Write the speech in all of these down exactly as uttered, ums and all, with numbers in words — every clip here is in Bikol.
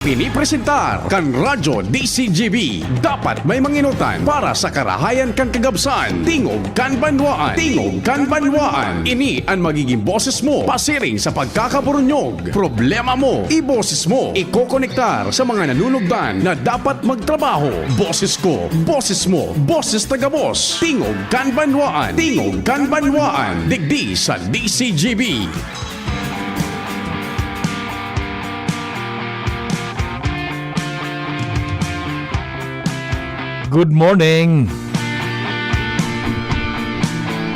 Pinipresentar kan Radyo D C G B. Dapat may manginutan para sa karahayan kan kagabsan. Tingog kan Banwaan. Tingog kan Banwaan. Ini an magiging boses mo pasiring sa pagkakaburunyog. Problema mo, iboses mo. Ikokonektar sa mga nanunugdan na dapat magtrabaho. Boses ko, boses mo, boses tagabos. Tingog kan Banwaan. Tingog kan Banwaan. Digdi sa D C G B. Good morning!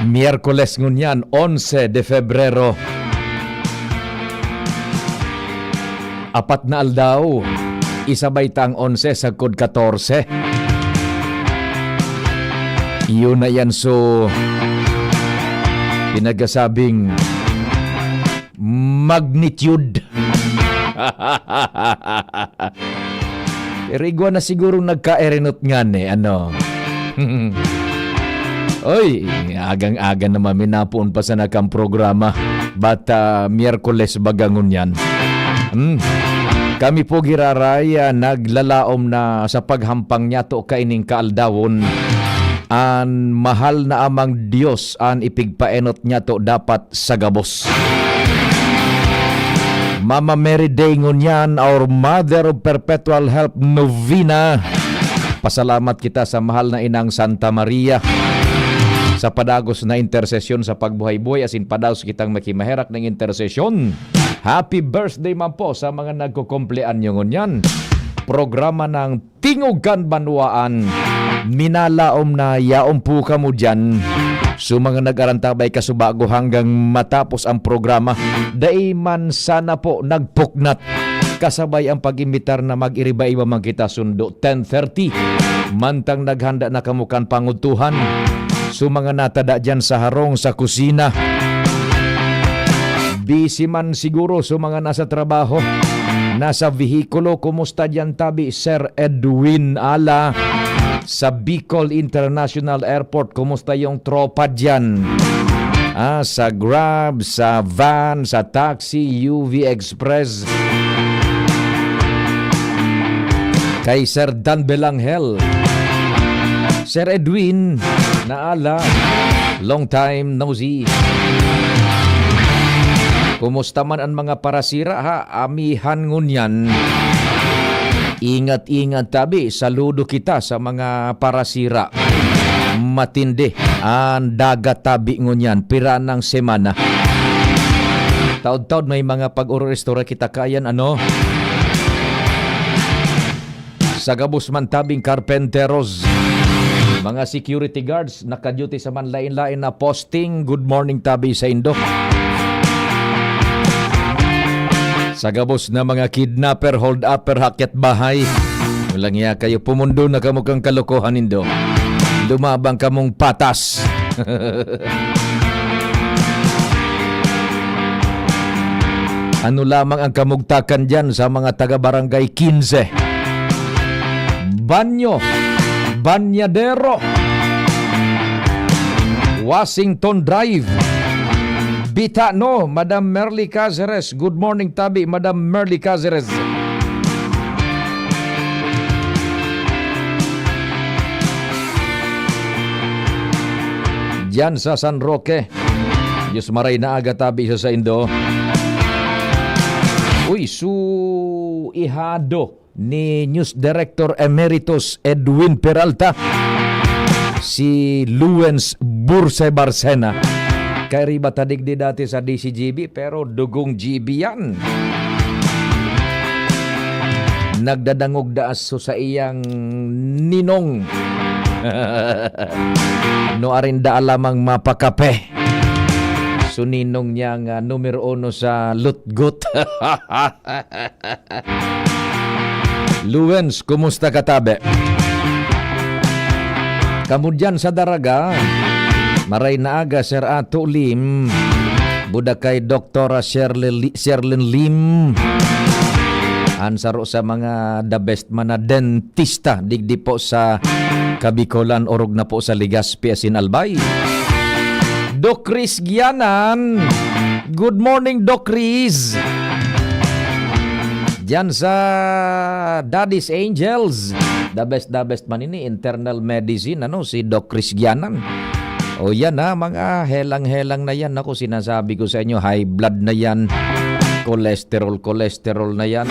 Miyerkules ngunyan, onse de Febrero. Apat na aldaw, isabay ta ang onse sagkod katorse. Iyon na yan, so, pinagasabing magnitude. Pero igwa na siguro nagkaerenot nga ni, ano. Oy, agang-aga naman, minapoon pa sana kang programa. But, ah, Miyerkules baga ngunyan. Hmm. Kami po giraray, ah, naglalaom na sa paghampang niyato kaining kaaldawon. An mahal na Amang Dios an ipigpaenot niyato dapat sa gabos. Mama Mary Day ngunyan, our Mother of Perpetual Help Novena. Pasalamat kita sa mahal na Inang Santa Maria sa padagos na intersesyon sa pagbuhay-buhay, asin padagos kitang makimaherak ng intersesyon. Happy birthday man po sa mga nagkukumpleanyo ngunyan. Programa ng Tingog kan Banwaan. Minalaom na yaon po kamo diyan. So, mga nag-arantabay kasubago hanggang matapos ang programa, dai man sana po nagpuknat. Kasabay ang pag-imbitar na mag-iriba-iba man kita sundo, ten thirty. Mantang naghanda na kamo kan pangudtuhan. So, mga natada diyan sa harong, sa kusina, busy man siguro. So, mga nasa trabaho, nasa vehikulo, kumusta diyan tabi, Sir Edwin Ala? Sa Bicol International Airport, kumusta yung tropa diyan? Ah, sa Grab, sa van, sa taxi, U V Express. Kay Sir Dan Belangel. Sir Edwin, naala, long time no see. Kumusta man ang mga parasira, ha? Amihan ngunyan. Ingat-ingat tabi, saludo kita sa mga parasira. Matindi ang dagat tabi ngunyan, pira ng semana. Taod-taod may mga pag-oro-restore kita kayan, ano? Sa gabos man tabing karpenteros, mga security guards, naka-duty sa manlain-lain na posting. Good morning, tabi sa indo. Sa gabos na mga kidnapper, hold-upper, hakyat bahay, walang iya kayo, pumundo na kamo kang kalokohan nindo. Lumabang kamong patas. Ano lamang ang kamugtakan diyan sa mga taga Barangay Quince? Banyo, Banyadero, Washington Drive, Bitano, Madam Merly Caceres. Good morning, tabi, Madam Merly Caceres. Diyan sa San Roque. Diyos maray na aga tabi sa saindo. Uy, su ihado ni News Director Emeritus Edwin Peralta, si Luens Burse Barcena. Kay riba ta digdi dati sa D C G B, pero dugong G B yan. Nagdadangog daas so sa iyang ninong. No, arinda alamang mapakape. So, ninong niya nga numero uno sa lutgot. Luens, kumusta ka, tabi? Kamo diyan sa Daraga, maray na aga, Sir Ato Lim. Buda kay Doktora Sherlyn Li-, Sherlyn Lim. An saro sa mga the best man na dentista digdi po sa Kabikolan, orog na po sa Legazpi asin Albay. Doc Chris Gianan. Good morning, Doc Chris. Diyan sa Daddy's Angels, the best, the best man ini, internal medicine, ano, si Doc Chris Gianan. O yan ha, mga helang-helang na yan. Ako, sinasabi ko sa inyo, high blood na yan. Cholesterol, cholesterol na yan.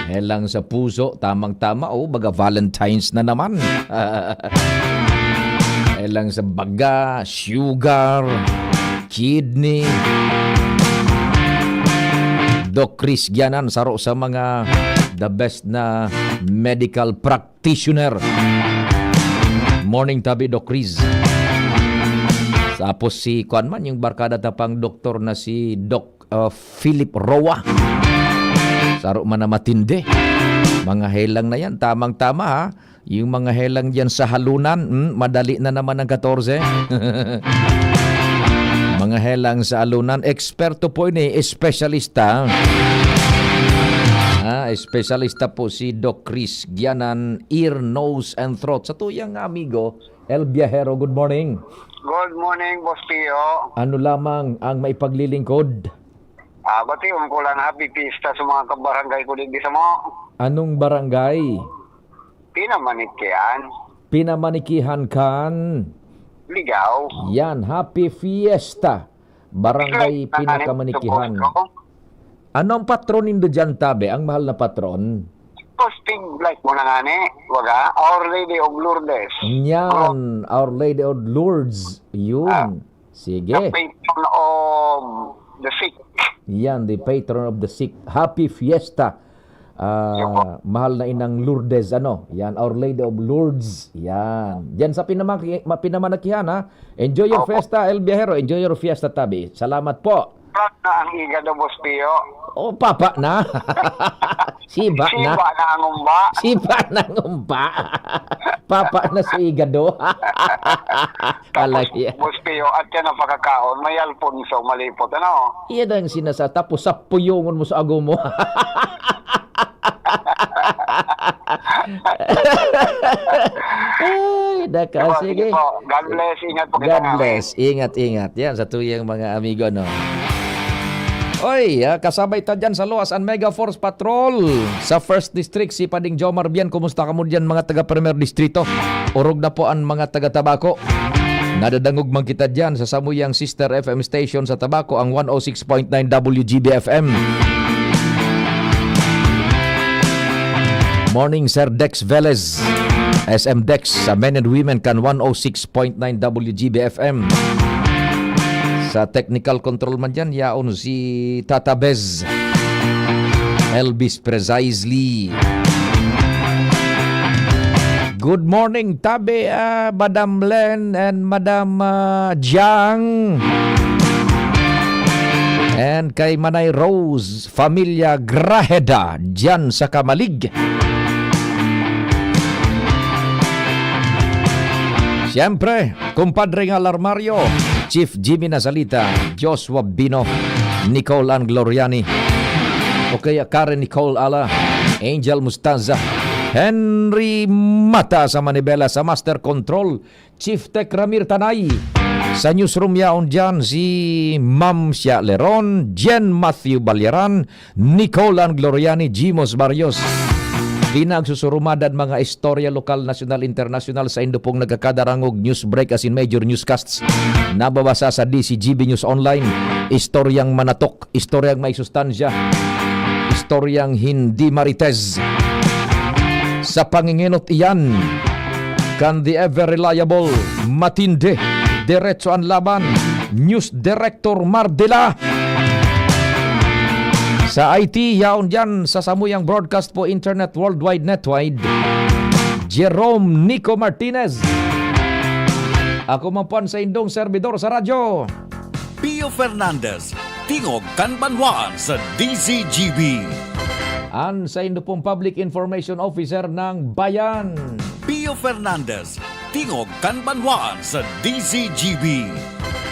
Helang sa puso, tamang-tama. O, baga Valentine's na naman. Helang sa baga, sugar, kidney. Doc Chris Gianan, saro sa mga the best na medical practitioner. Morning, tabi, Doc Chris. Tapos si kuan man, yung barkada ta pang doktor na si Doc, uh, Philip Roa. Saro man na matindi. Mga helang na yan. Tamang-tama, ha. Yung mga helang diyan sa halunan, hmm, madali na naman ang katorse. Mga helang sa halunan, eksperto po ini, espesyalista. Ah, espesyalista po si Doc Chris Gianan, ear, nose, and throat. Sa tuyang amigo, El Viajero, good morning. Good morning, Boss Pio. Ano lamang ang maipaglilingkod? Ah, bation ko lang, happy fiesta sa mga kabarangay ko digdi sa mo. Anong barangay? Pinamanikihan. Pinamanikihan kan? Ligaw. Yan, happy fiesta. Barangay Pinamanikihan. Ano ang patron nindo dyan, tabi? Ang mahal na patron? Posting light mo na nga ni, waga, Our Lady of Lourdes. Yan, Our Lady of Lourdes. Yun. Ah. Sige. The patron of the sick. Yan, the patron of the sick. Happy Fiesta. Ah, mahal na Inang Lourdes, ano? Yan, Our Lady of Lourdes. Yan. Diyan sa pinamaki-, ma-, pinamanakihan, ha? Enjoy your fiesta, El Viajero. Enjoy your fiesta, tabi. Salamat po. Papa na ang higado, Boss Pio. Oh, papa na. Siba na. Siba na ang umba. Siba na ang umba. Papa na sa higado. Tapos, Alay. Boss Pio, at yan ang pakakaon. May Alfonso, malipot, ano? Iyan ang sinasa-, tapos sapuyungon mo sa ago mo. Ay, naka, Diba? Sige sige. Po. God bless. Ingat po kita God namin. Bless. Ingat, ingat. Yan, sa tuyang mga amigo, no? Oy, ah, kasabay ta dyan sa luwas ang Mega Force Patrol sa First District, si Pading Jomar Bian. Kumusta kamo dyan, mga taga Primer Distrito? Orog na po ang mga taga Tabaco. Nadadangog man kita dyan sa samuyang sister F M station sa Tabaco, ang one oh six point nine W G B F M. Morning, Sir Dex Velez, S M Dex, sa men and women kan one oh six point nine W G B F M. Sa technical control man dyan, yaon si Tata Bez, Elvis Precisely. Good morning, tabi, ah, Madam Len and Madam, ah, Jang. And kay Manay Rose, Familia Grajeda, dyan sa Camalig. Siyempre, Kumpadre nga Larmario, Chief Jimmy Nazalita, Joshua Bino, Nicole Ann Gloriani, o kaya Karen Nicole Ala, Angel Mustaza, Henry Mata sa Manibela, sa Master Control, Chief Tech Ramir Tanay. Sa newsroom yaon dyan, si Ma'am Sia Leron, Jen Matthew Balyaran, Nicole Ann Gloriani, Jimos Barrios. Pinagsusurumadan mga istorya lokal, nasyonal, internasyonal, saindo pong nagkakadarangog news break asin major newscasts. Nababasa sa D C G B News Online. Istoryang manatok, istoryang may sustansya, istoryang hindi marites. Sa pangingenot iyan kan the ever reliable, matindi, diretso ang laban, News Director Mardila. Sa I T, yaon dyan sa samuyang broadcast po, internet, worldwide netwide, Jerome Nico Martinez. Ako man po ang saindong servidor sa radyo, Pio Fernandez, tingog kan banwaan sa D Z G B. Ang saindo pong Public Information Officer ng Bayan, Pio Fernandez, tingog kan banwaan sa D Z G B.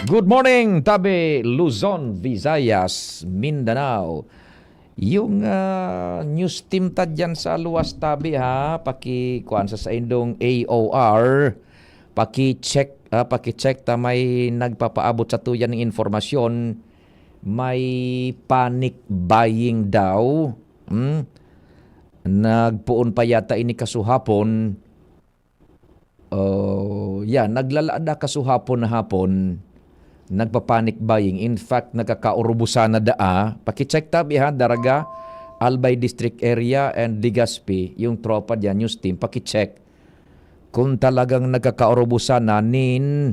Good morning, tabi Luzon, Visayas, Mindanao. Yung, ah, news team ta dyan sa luwas, tabi, ha, paki-, kuwan sa saindong A O R, paki-check, ah, paki-check ta may nagpapaabot sa tuyan ng informasyon, may panic buying daw. Hmm? Nagpoon pa yata ini kasuhapon. Oh, yan, naglalada kasuhapon na hapon, nagpa-panic buying. In fact, nagkakaurubusan na daa. Paki-check tabi ha, Daraga, Albay District Area and Legazpi, yung tropa diyan, news team, paki-check. Kung talagang nagkakaurubusan na nin,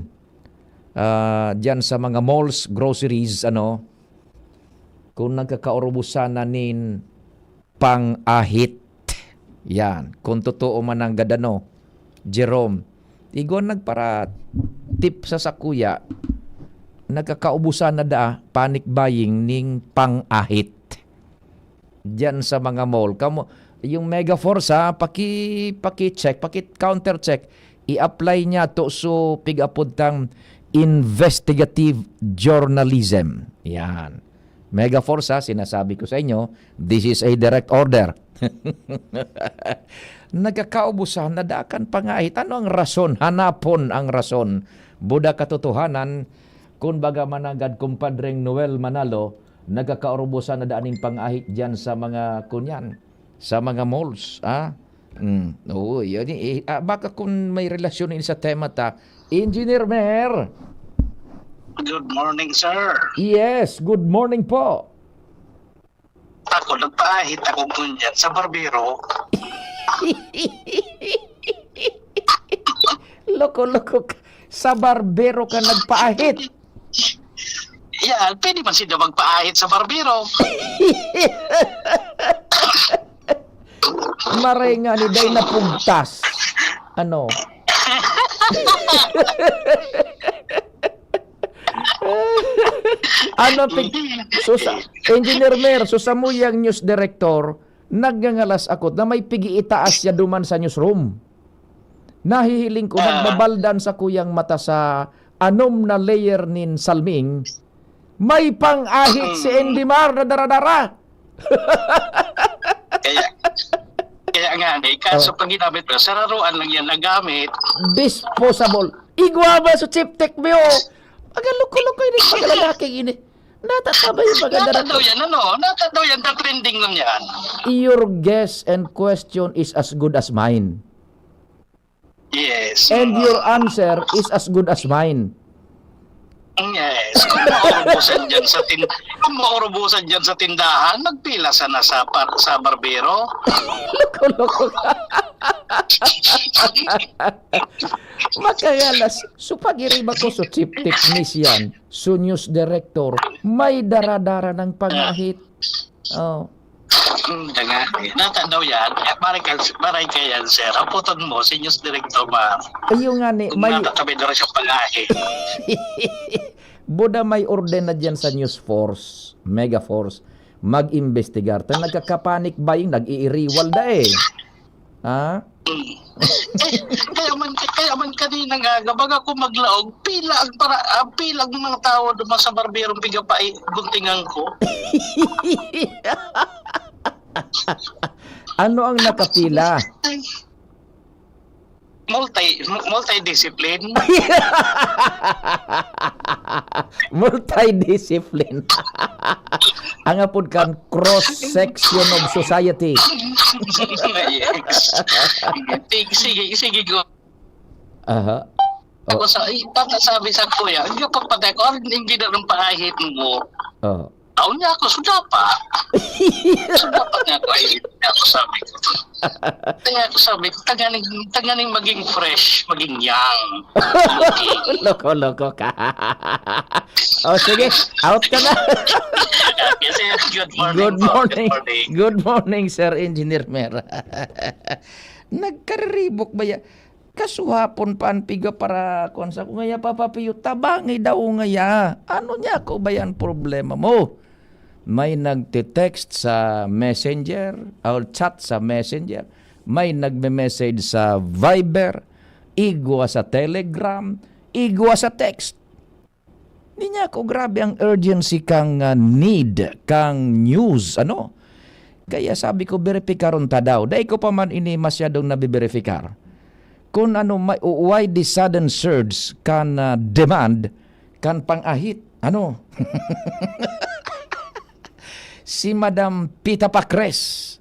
ah, diyan sa mga malls, groceries, ano, kung nagkakaurubusan na nin pang-ahit. Yan. Kung totoo man ang gadano, Jerome, igwa nagpara-tip sa sakuya, nagkakaubusan na daa, panic buying ning pang-ahit. Diyan sa mga mall. Kamo, yung Megaforce ha, paki, paki-check, paki-counter check. I-apply niya to so pig-apod tang investigative journalism. Yan. Megaforce ha, sinasabi ko sa inyo, this is a direct order. Nagkakaubusan na dakan pangahit. Ano ang rason? Hanapon ang rason. Buda katotohanan, kun baga managad kumpadreng Noel Manalo, nagkakaurubusan na daan nin pangahit diyan sa mga kunyan, sa mga malls, ah? Mm, oo, yun, eh, ah, baka kung may relasyon yun sa tema ta, Engineer Mer. Good morning, sir. Yes, good morning po. Ako, nagpaahit ako ngunyan sa barbero. Loko-loko ka. Sa barbero ka nagpaahit. Yan, pwede man sila magpaahit sa barbero. Maray nga ni day napugtas. Ano? Ano pig... So sa, Engineer Mer, so samuyang news director, nagngangalas ako na may pigiitaas siya duman sa newsroom. Nahihiling ko, Ah. nagbabaldan sa kuyang mata sa anom na layer nin salming, may pang-ahit si Endy Mar na dara-dara. Kaya, kaya nga, eh, kaso Oh. pag ginamit ko, sararuan lang yan nagamit. Disposable. Igwa ba sa chip tech mo? Magaloko-loko ini, maglalaki ini. Natatawa yung mga Nata dara-, daw yan, ano? Nata daw yan, trending lang yan. Your guess and question is as good as mine. Yes. And your answer is as good as mine. Yes. Kung maurubusan dyan sa tin kung maurubusan dyan sa tindahan, magpila sana sa par sa barbero. Loko-loko ka. Makangalas. So, pag-iriba ko, so, chief technician, so, news director, may dara-dara ng pangahit. Oh. Hmm, daga. Nata daw yan. Eh, maray ka, maray ka yan, sir. Haputon mo, si news director ba? Ayun nga ni, Kung may, nakatabi na rin siya pangahit. Buda may orden na dyan sa News Force, Mega Force, mag-imbestigar. Ta nagkaka-panic buying, nag-iiriwal da eh. Ha? Eh, kaya man, kaya man kanina nga, gabag ako maglaog, pila ang para, ah, pila ang mga tao duman sa barberong pigapai, guntingan ko. Ano ang nakapila? Multi, mu- multi-discipline. Multidiscipline. Ang apod kan cross section of society. Yes. Sige, sige, sige, go. Aha. Ako sa, ay, tata sabi sa kuya, hindi ko pagpatay ko, ang hindi na ng paahit mo. Oh. Taon niya ako, sudapa. Sudapa niya ako, ay, ako sabi ko. Kaya ako sabi ko, tanganing, tanganing maging fresh, maging young. Okay. Loko-loko ka. Oh, sige, out ka na. Kasi good morning Good po. morning. Good morning. Good morning, Sir Engineer Mera. Nagkaribok ba ya? Kasuhapon pa an piga para kuwan sa ko ngaya, Papa Pio, tabangi daw ngaya. Ano niya ako ba yan problema mo? May nagte-text sa Messenger, or chat sa Messenger. May nagme-message sa Viber, igwa sa Telegram, igwa sa text. Ninya ako, grabe ang urgency kang, ah, need kang news, ano? Kaya sabi ko, beripikaron ta daw. Dai ko pa man ini masyadong nabiberipikar. Kung ano, may, why the sudden surge kan, ah, demand kan pang-ahit? Ano? Si Madam Pita Pacres,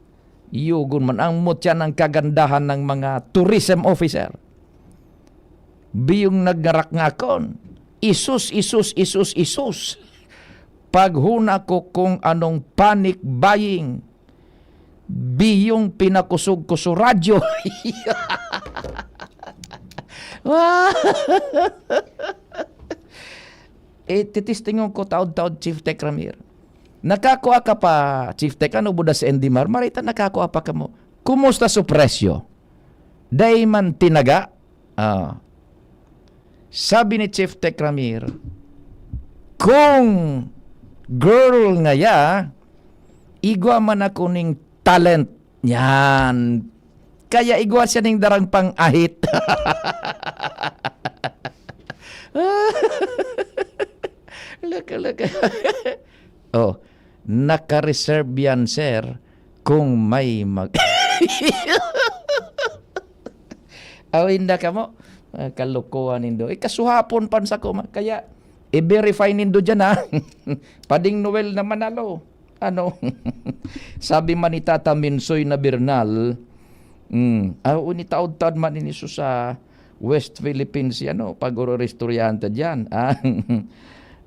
Yugon man ang mutya ng kagandahan ng mga tourism officer. Biyong nagngarak nga akon, "Isus, isus, isus, isus." Paghuna ko kung anong panic buying, biyong pinakusog ko sa radyo. Eh, titistingon ko taod-taod, Chief Tech Ramir. Nakakua ka pa, Chief Tech, ano, buda sa N D M A R? Marita, nakakua pa kamo. Kumusta su presyo? Dai man tinaga? Ah. Sabi ni Chief Tech Ramir, "Kung girl ngaya, igwa man ako ning talent." Yan. Kaya igwa siya ning darang pang-ahit. Laka, laka. Oh, naka-reserve yan, sir, kung may mag- Aw, inda kamo. Ah, kalokohan nindo. Ikasuhapon pan sa kuma. Kaya, i-verify nindo dyan, ha? Pading Noel na manalo. Ano? Sabi man ni Tata Minsoy na Bernal, mm, ah, unitaod-taod man ini sa West Philippines, ano, pag-ororistoryahan ta dyan. Ah,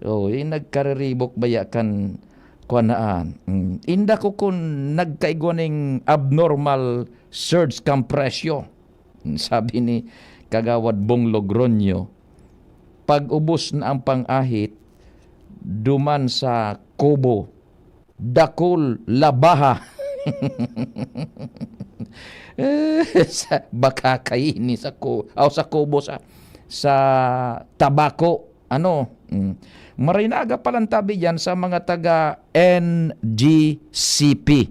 oh, eh, nagkariribok baya kan kuan na an. Mm. Inda ko kun nagkaigwa ning abnormal surge kan presyo. Sabi ni Kagawad Bong Logroño, pag-ubos na ang pang-ahit, duman sa Kubo, Dakul, Labaha. Sa, baka kaini sa Ku-, aw, sa Kubo, sa, sa Tabaco. Ano? Mm. Maray na aga palan tabi diyan sa mga taga N G C P,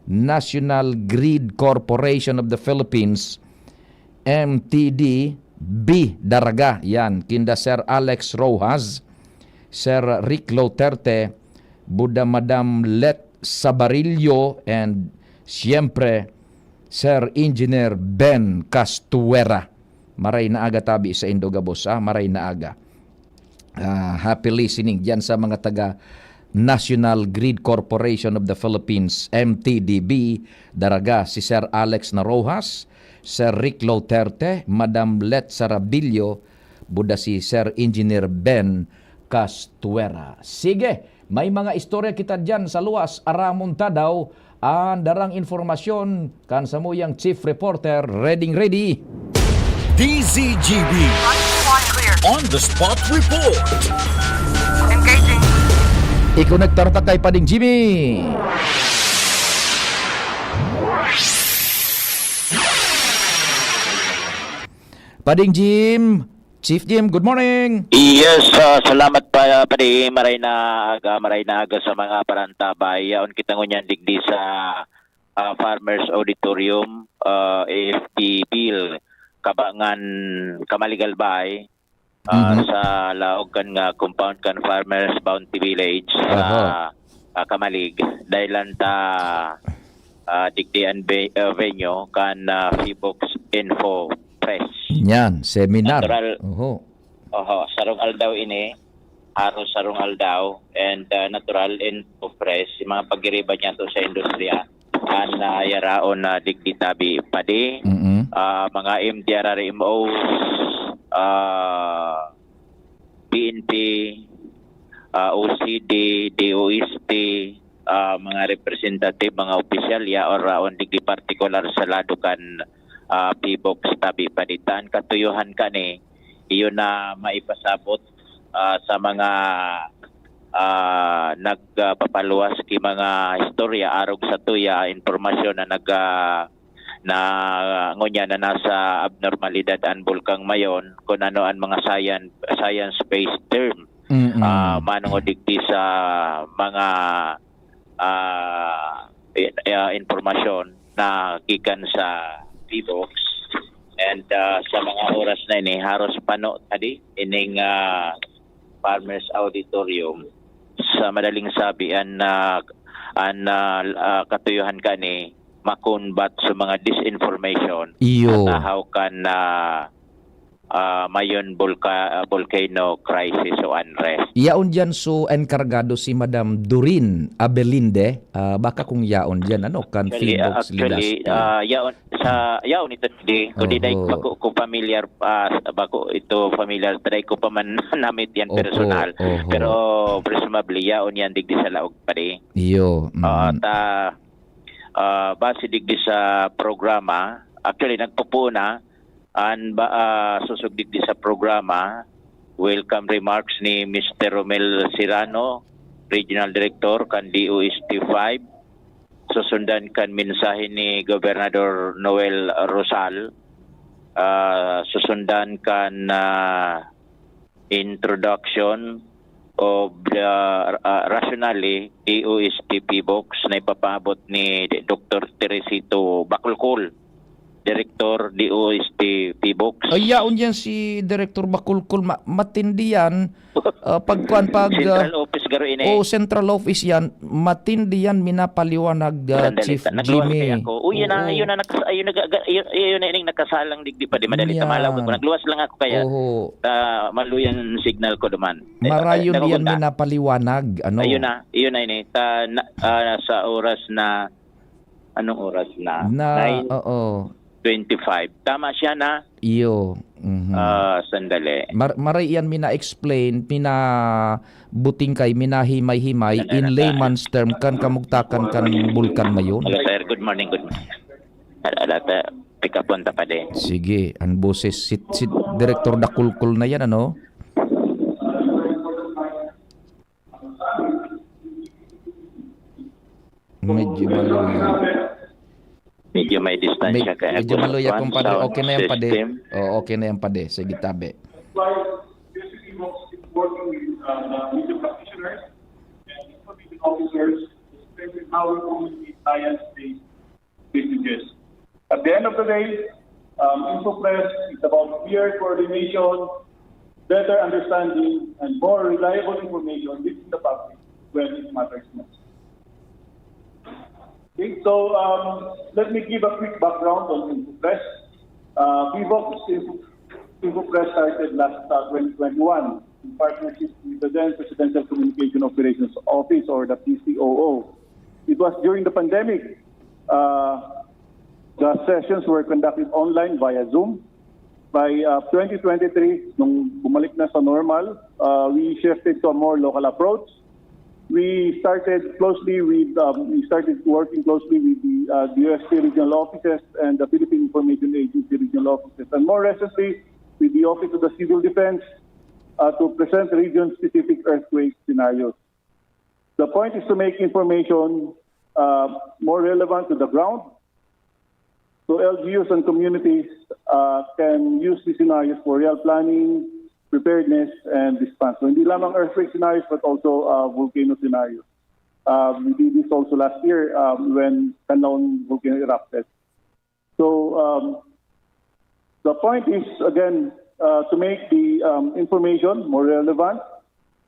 National Grid Corporation of the Philippines, M T D B, Daraga. Yan, kinda Sir Alex Rojas, Sir Rick Loterte, Buda Madam Let Sabarillo, and siyempre, Sir Engineer Ben Castuera. Maray na aga tabi saindo gabos, ah, maray na aga. Ah, happy listening diyan sa mga taga National Grid Corporation of the Philippines, M T D B, Daraga, si Sir Alex na Rojas, Sir Rick Loterte, Madam Let Sarabillo, buda si Sir Engineer Ben Castuera. Sige, may mga istorya kita diyan sa luwas, aramon ta daw an darang impormasyon kan samuyang chief reporter, ready, ready. D Z G B on the spot report. Engaging. Ikonektar ta kay Pading Jimmy. Pading Jim, Chief Jim, good morning. Yes, ah, salamat pa, padi, maray na aga, maray na aga sa mga parantabay. Yaon kita ngunyan digdi sa, ah, Farmers Auditorium, ah, A F P Bill, Kabangan, Kamalig, Albay, ah, Mhm. sa laog kan nga compound kan Farmers Bounty Village sa, Aha. ah, Kamalig. Dahil lang ta, ah, digdi an ve-, ah, venue kan, ah, Fibox Info Press. Yan, seminar. Natural. Oho. Oho, sarong aldaw ini, haros sarong aldaw, and, ah, natural in progress, yung mga pagiriba niya to sa industriya, an, ah, yaraon na digdi tabi padi, Mm-mm. ah, mga M D R R M Os, ah, P N P, ah, O C D, D O S T, ah, mga representative, mga opisyal, ya, or raon digdi partikular sa lado kan, ah, P box tabi padi. Ta an katuyohan kani, iyo na maipasabot, ah, sa mga, ah, nagpapaluwas ki mga istorya arog sa tuya, impormasyon na nag, ah, na ngunyan na nasa abnormalidad an Bulkang Mayon, kun ano an mga science, science-based term, Mm-mm. ah, manongod digdi sa mga, ah, i-, ah, impormasyon na gikan sa P box. And, ah, sa mga oras na ini, haros pano tadi ining, ah, Farmers Auditorium sa madaling sabi, an, ah, an, ah, ah, katuyohan kani makombat sa mga disinformation Iyo. At tahaw kan, ah, ah, Mayon volca-, ah, volcano crisis o unrest. Yaon diyan so enkargado si Madam Doreen Abelinde, ah, baka kung yaon diyan, ano, kan Actually, ah, Fibox actually, Legazpi. Ah, yaon, sa, yaon ito, di, kundi dai Oho. bako ko familiar, ah, bako ito familiar, dai ko pa man namit yan Opo, personal. oho. Pero presumably, yaon yan digdi sa laog pa di. Iyo, Ah, mm. ta, ah, base digdi sa programa, actually, nagpupuna, an ba, ah, susog digdi sa programa, welcome remarks ni Mister Romel Serrano, Regional Director kan D O S T five, susundan kan mensahe ni Gobernador Noel Rosal, ah, susundan kan, ah, introduction of the, ah, rationale, D O S T P box na ipapaabot ni Doktor Teresito Bacolcol, Direktor D O S T P box. Ay, yaon yan si Direktor Bacolcol. Ma-, matindi yan. Ah, pagkuan, pag, Central ah, office garo ini. Oh, central office yan. Matindi yan, minapaliwanag, ah, Sandali, Chief ta-, nagluwas Jimmy. kaya ako. Uy, yun na, Oo. yun na, nakas-, ayun, nag-, aga-, yun, yun na, yun na, nakasalang digdi pa, di madali ta Yan. malaog ako. Nagluwas lang ako kaya. Oho. Ta, maluyan signal ko duman. Eh, Marayon eh, yan nagugunda. minapaliwanag, ano? Ayun na, yun na, ini. Ta, na, ah, sa oras na, anong oras na? Na, Nine oo. twenty-five. Tama siya na? Iyo. Mhm. Ah, sandali. Mar-, maray yan mina-explain, mina-butingkay, minahimay-himay, Ano in na ta? layman's term, kan kamugtakan kan Bulkan Mayon. Hello, sir. Good morning, good morning. Ala, ala, ta, pick up on ta pa din. Sige, ang boses, si, si Direktor Dakulkul na yan, ano? Medyo maluya. Medyo may distansya Med-, kaya medyo maluya, compadre. Okay na yan, pade. Oo, okay na yan, pade. Sige, tabi. That's why this team is working with, uh, the media practitioners and information officers to strengthen our community science-based messages. At the end of the day, um, InfoPress is about clear coordination, better understanding, and more reliable information reaching the public when it matters most. Okay, so, um, let me give a quick background on InfoPress. Uh, Pivox Info-, InfoPress started last, uh, twenty twenty-one in partnership with the then Presidential Communication Operations Office, or the P C O O. It was during the pandemic, uh, the sessions were conducted online via Zoom. By, uh, twenty twenty-three, nung bumalik na sa normal, uh, we shifted to a more local approach. We started closely with, um, we started working closely with the, uh, D O S T regional offices and the Philippine Information Agency regional offices, and more recently with the Office of the Civil Defense, uh, to present region-specific earthquake scenarios. The point is to make information, uh, more relevant to the ground, so L G Us and communities, uh, can use these scenarios for real planning, preparedness, and response. So, hindi lamang earthquake scenarios, but also, uh, volcano scenarios. Uh, we did this also last year, um, when Canlaon volcano erupted. So, um, the point is, again, uh, to make the, um, information more relevant,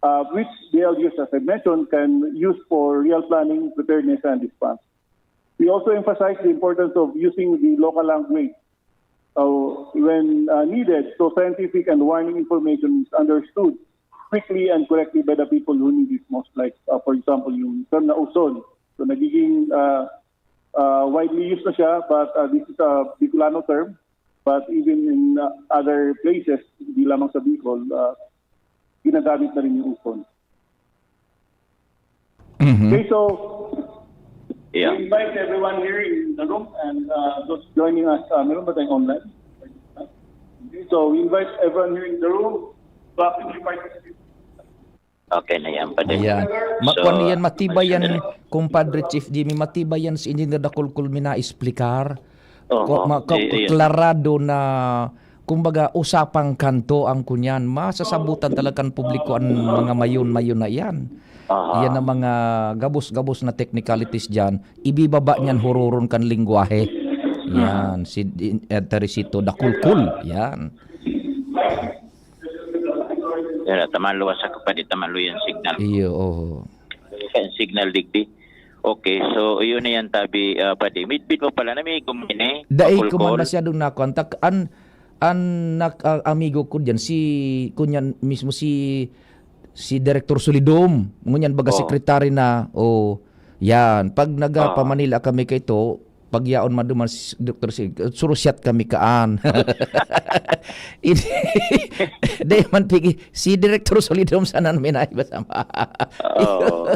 uh, which the L G Us, as I mentioned, can use for real planning, preparedness, and response. We also emphasize the importance of using the local language, uh, when, uh, needed, so scientific and warning information is understood quickly and correctly by the people who need it most. Like, uh, for example, yung term na uson. So, nagiging, uh, uh, widely used na siya, but, uh, this is a Bicolano term. But even in, uh, other places, hindi lamang sa Bicol, uh, ginagamit na rin yung uson. Mhm. Okay, so, Yeah. we invite everyone here in the room and, uh, those joining us, uh, meron ba tayong online? Okay, so we invite everyone here in the room to actively participate. Okay na yan, pwede. Ayan. Ma-, So, kwan yan, matibay yan, sandali. Kumpadre Chief Jimmy, matibay yan si Engineer Dakulkul mi na-explicar. Oo, Ko-, ma-, ka-, i-, iyon. Klarado na, kumbaga, usapang kanto ang kunyan. Masasabutan talaga kan publiko an mga mayon-mayon na iyan. Aha. Iyan ang mga gabos-gabos na technicalities diyan. Ibibaba niyan hororon kan lengguwahe. Yan, si Din-, eh, Teresito Dakulkul. Yan. Yan, tama luwas ako pa, di tama luyan signal. Iyo, oho. Kaya signal digdi. Okay, so, iyon na yan, tabi, ah, padi. Midbit mo pala na may gumini. Dai ko man Pakulkol. Masyadong nakontak. An, An nak-, ah, amigo ko diyan, si, kunyan mismo si, si Director Solidom, ngunyan baga Oo. secretary na, oh, yan. Pag naga-, Oo. pa-Manila kami kay to, pag yaon man duman si Doktor Si, surusyat kami kaan. Ini, di man pigi, si Director Solidom sana may naiba sa Oo.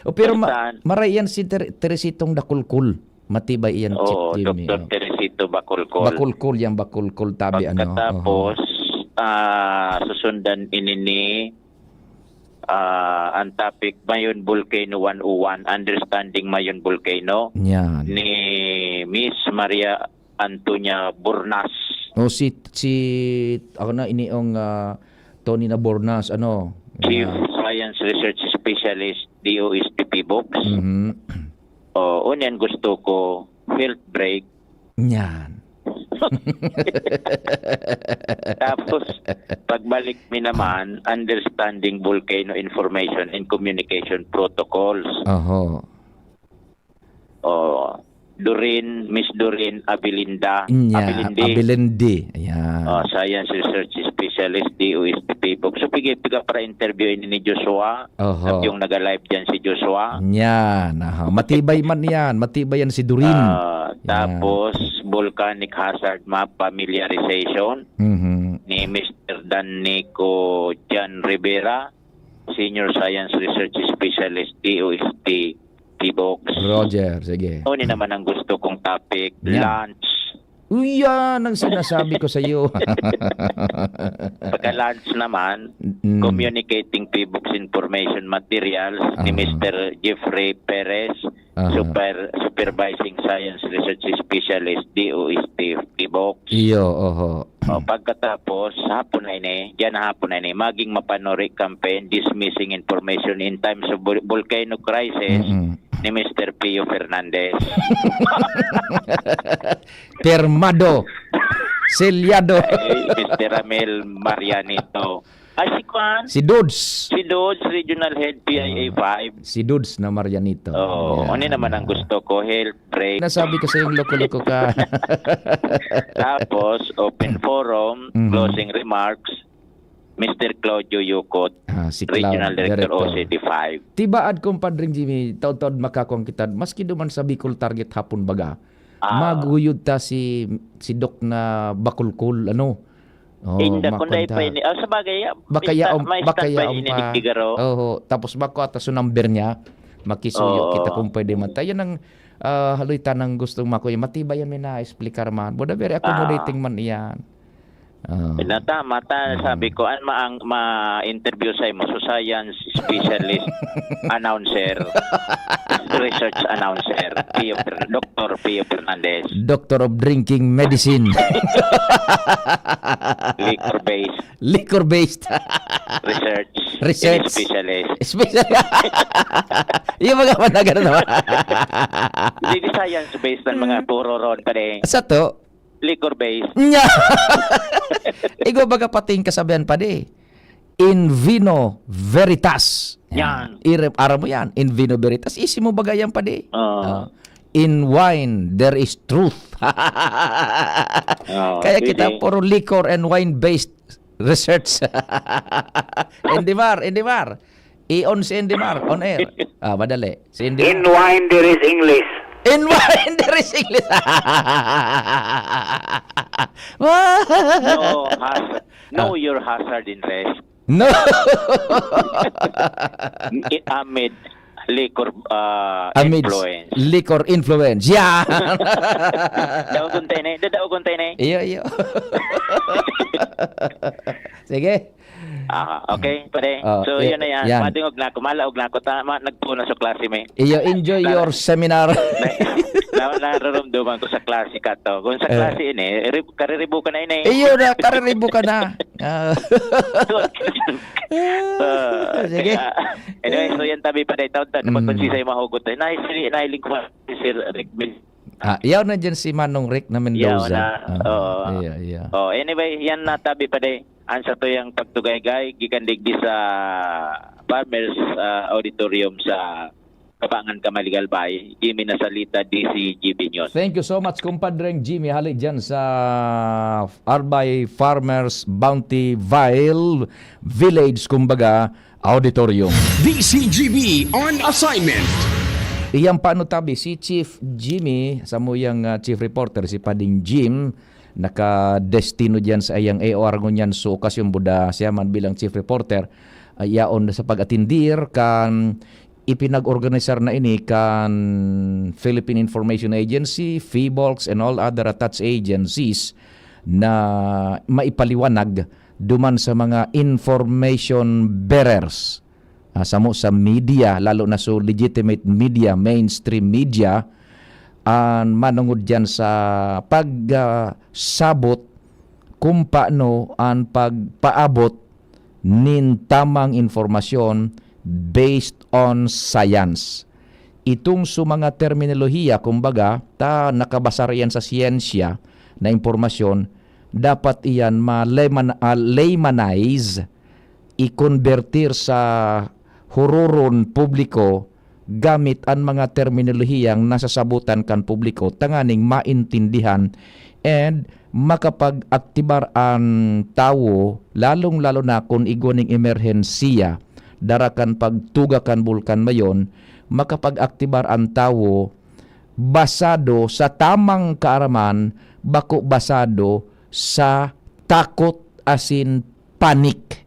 O, pero ma-, Saan? maray yan si Ter-, Teresitong Dakulkul. Matibay iyan, Oo, Chief Jimmy, Doktor oh. Teresito Bacolcol. Bacolcol yan, Bacolcol, tabi, ano, Pagkatapos, oho. ah, susundan ini ni, ah, ang topic, Mayon Volcano one oh one, Understanding Mayon Volcano, Yan. ni Miss Maria Antonia Bornas. Oh, si, si, ako na, iniong, ah, Tony na Bornas, ano, Chief ah, Science Research Specialist, D O S T P books. Mhm. Oh, unya an gusto ko, health break. Yan. Tapos, pagbalik mi naman, understanding volcano information and communication protocols. Oho. Oh, Doreen, Miss Doreen Abilinda, Nya, Abilindi. Abilindi. Ayan. Oh, Science Research Specialist, D O S T P books. So, pigi, piga para interview ini ni Joshua. Oho. At yung naga-live dyan si Joshua. Yan, aha. Matibay man yan. Matibay yan si Doreen. Ah, Yan. tapos, volcanic hazard map familiarization Mhm. ni Mister Dan Nico Jan Rivera, Senior Science Research Specialist, D O S T P books. Roger, sige. Uni naman ang gusto kong topic, Yan. lunch. Uy, yan ang sinasabi ko sa'yo. Pagka-lunch naman, Mm. communicating P books information materials ni Aha. Mister Jeffrey Perez, Aha. super-, supervising science research specialist, D O S T P books. Iyo, oho. O, pagkatapos, hapon na ini, diyan na hapon na ini, maging mapanuri campaign, dismissing information in times of vol-, volcano crisis Mm-mm. ni Mister Pio Fernandez. Pirmado. Selyado. Ay, Mister Ramil Marianito. Ay, si Kwan? Si Dudes. Si Dudes, Regional Head, P I A Ah, five. si Dudes na Marianito. Oo, Yan. ano naman ang gusto ko? Health break. Nasabi ko sa yung loko-loko ka. Tapos, open forum, Mhm. closing remarks, Mister Claudio Yucot, Ah, si Cloud, Regional Director, Director. O C D five. Tibaad, Compadre Jimmy, taod-taod makakuang kita, maski duman sa Bicol Target hapon baga, Ah. maguyod ta si, si Doc na Bacolcol, ano? Oh, Inda, kung makuan dai ta. pa ini, ah, sa bagay, ah, Baka bista, yaon, may baka stand by yaon ini pa. digdigaro. Oho, tapos bako ata sa number niya, makisuyo Oo. kita kung pwede man. Ta, yan ang, ah, haloy tanang gustong makuya. Matibay yan, may na-explicar man. Buda very accommodating Ah. man iyan. Ah. Na tama, ta, Mm. sabi ko, an maang, ma-interview sa imo, so science specialist, announcer, research announcer, Pio Fer-, Doctor Pio Fernandez. Doctor of drinking medicine. Liquor-based. Liquor-based. Research. Research. Specialist. Special. Yung mga managal naman. Hindi, science-based ang mga Hmm. puro ron, pare. Sa to? Liquor-based. Nya! Igwa baga pating kasabihan, padi. In vino veritas. Yan. Yan. Ire-, aram mo yan. In vino veritas. Isi mo baga yan, padi. Oo. Ah. In wine, there is truth. Oo, Kaya kita pwede. puro liquor and wine-based research. Indimar, Indimar. I-on si Indimar, on air. Ah, madali. Si Indimar. In wine, there is English. In wine, there is English. Wow. No, has-, know Ah. your hazard and risk. No. I-, amid liquor, ah, Amid influence. liquor influence. Yan. Daogon tayo na eh. Dadaogon tayo na eh. Iyo, iyo. Sige. Ah, okay, pare. Oh, So, y-, yun na yan. yan. Madungog na ako, malaog na ako. Tama, nagpuno sa klase, may. Iyo, enjoy Tara. your seminar. Na, na, nararamdaman ko sa klase ka to. Kung sa Eh. klase ini, re-, kariribo ka na ini. Iyo na, kariribo ka na. Ah. Good. Ah, Sige. kaya, anyway, so yan tabi pa na itaon ta. Mm. Kapag magsisay mahugot na, nahisili, nahiling ko si Sir Rick Mil- Ah, yaw na dyan si Manong Rick na Mendoza. Yaw na. Ah, Oo. iya, iya. Oh, anyway, yan na tabi pa day. An sa tuyang pagtugaygay, gikan digdi sa Farmers, ah, Auditorium sa Kabangan ka, Maligalbay. Jimmy Nasalita, D C G B News. Thank you so much, kumpadreng Jimmy. Hali dyan sa Arbay Farmers Bounty Vale Village, kumbaga, auditorium. D C G B on assignment. Iyang paano tabi, si Chief Jimmy, samuyang ah, chief reporter, si Pading Jim, nakadestino diyan sa iyang A O R ngunyan. So, okasyon buda siya man bilang chief reporter, ah, yaon sa pag-atindir kan ipinag-organisar na ini kan Philippine Information Agency, PHIVOLCS, and all other attached agencies na maipaliwanag duman sa mga information bearers, ah, samo sa media, lalo na so legitimate media, mainstream media, an manungod diyan sa pagsabot kung paano an pagpaabot nin tamang impormasyon based on science. Itong so mga terminolohiya, kumbaga, ta nakabasar iyan sa siyensya na impormasyon, dapat iyan ma-layman-, ah, laymanize, ikonbertir sa huroron publiko gamit an mga terminolohiyang nasasabotan kan publiko tanganing maintindihan and makapag-aktibar an tawo, lalong-lalo na kun igwa nin emerhensiya, dara kan pagtuga kan Bulkan Mayon, makapag-aktibar an tawo basado sa tamang kaaraman, bako basado sa takot asin panic.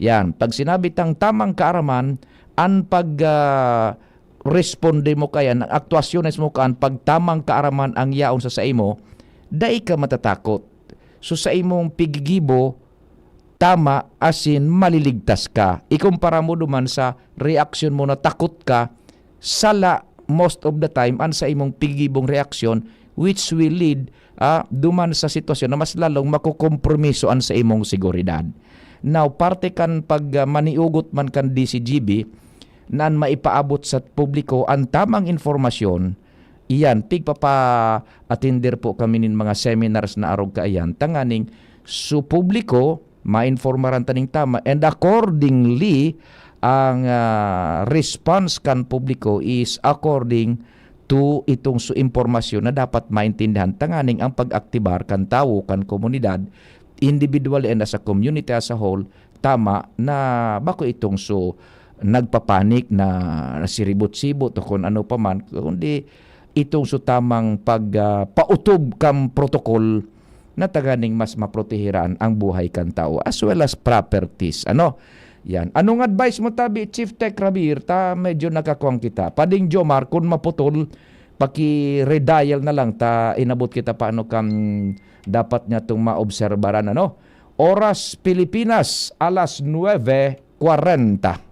Yan. Pag sinabi tang tamang kaaraman, an pag, ah, responde mo kaya, ang aktuasyones mo kan pag tamang kaaraman ang yaon sa saimo, dai ka matatakot. So, sa imong pigigibo, tama, asin maliligtas ka. Ikumpara mo duman sa reaksyon mo na takot ka, sala most of the time an sa imong pigibong reaksyon, which will lead, ah, duman sa sitwasyon na mas lalong makokompromiso an sa imong seguridad. Now, parte kan pag, ah, maniugot man kan D C G B na an maipaabot sa publiko an tamang impormasyon, iyan, pigpapa-attender po kami nin mga seminars na arog kaiyan, tanganing su publiko, mainformaran taning tama, and accordingly, ang, ah, response kan publiko is according to itong su impormasyon na dapat maintindihan tanganing ang pag-aktibar kan tawo, kan komunidad, individually and as a community as a whole, tama na bako itong su nagpapanik na siribot-sibot o kung ano pa man, kundi itong su tamang pag, ah, pautob kan protokol na tanganing mas maprotehiran ang buhay kan tawo as well as properties. Ano? Yan. Anong advice mo tabi, Chief Tech Rabir? Ta medyo nakakuwang kita. Pading Jomar, kun maputol, paki-redial na lang ta inabot kita paano kan dapat niya itong maobserbaran. Ano? Oras Pilipinas, alas nuebe kwarenta.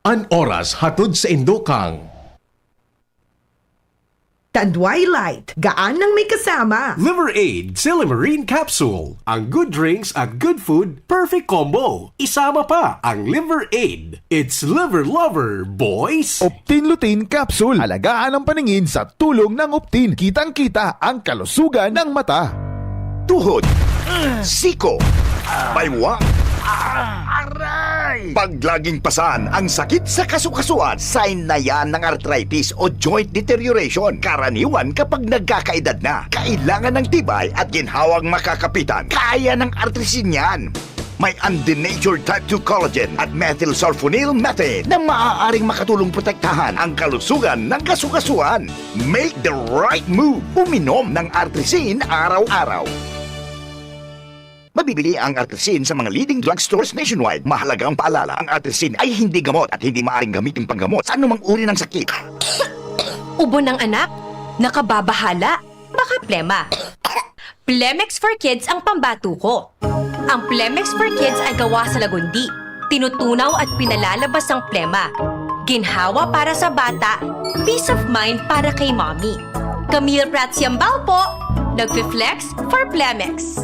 An oras hatod sa Indokang. Tandway Light, gaan nang may kasama. Liver Aid, Silimarine Capsule. Ang good drinks at good food, perfect combo. Isama pa ang Liver Aid. It's Liver Lover, boys! Optin Lutein Capsule. Alagaan ang paningin sa tulong ng Optin. Kitang-kita ang kalusugan ng mata. Tuhod, siko, baywang, aray! Pag laging pasan ang sakit sa kasukasuan, sign na yan ng arthritis o joint deterioration. Karaniwan kapag nagkakaedad na, kailangan ng tibay at ginhawang makakapitan. Kaya ng Artrisin yan. May undenatured type two collagen at methylsulfonyl methane na maaaring makatulong protektahan ang kalusugan ng kasukasuan. Make the right move. Uminom ng Artrisin araw-araw. Mabibili ang Artrisin sa mga leading drugstores nationwide. Mahalagang paalala, ang Artrisin ay hindi gamot at hindi maaaring gamitin panggamot sa anumang uri ng sakit. Ubo ng anak? Nakababahala? Baka plema. Plemex for Kids ang pambato ko. Ang Plemex for Kids ay gawa sa lagundi. Tinutunaw at pinalalabas ang plema. Ginhawa para sa bata, peace of mind para kay mommy. Camille Prats Yambao po, nagfi-flex for Plemex.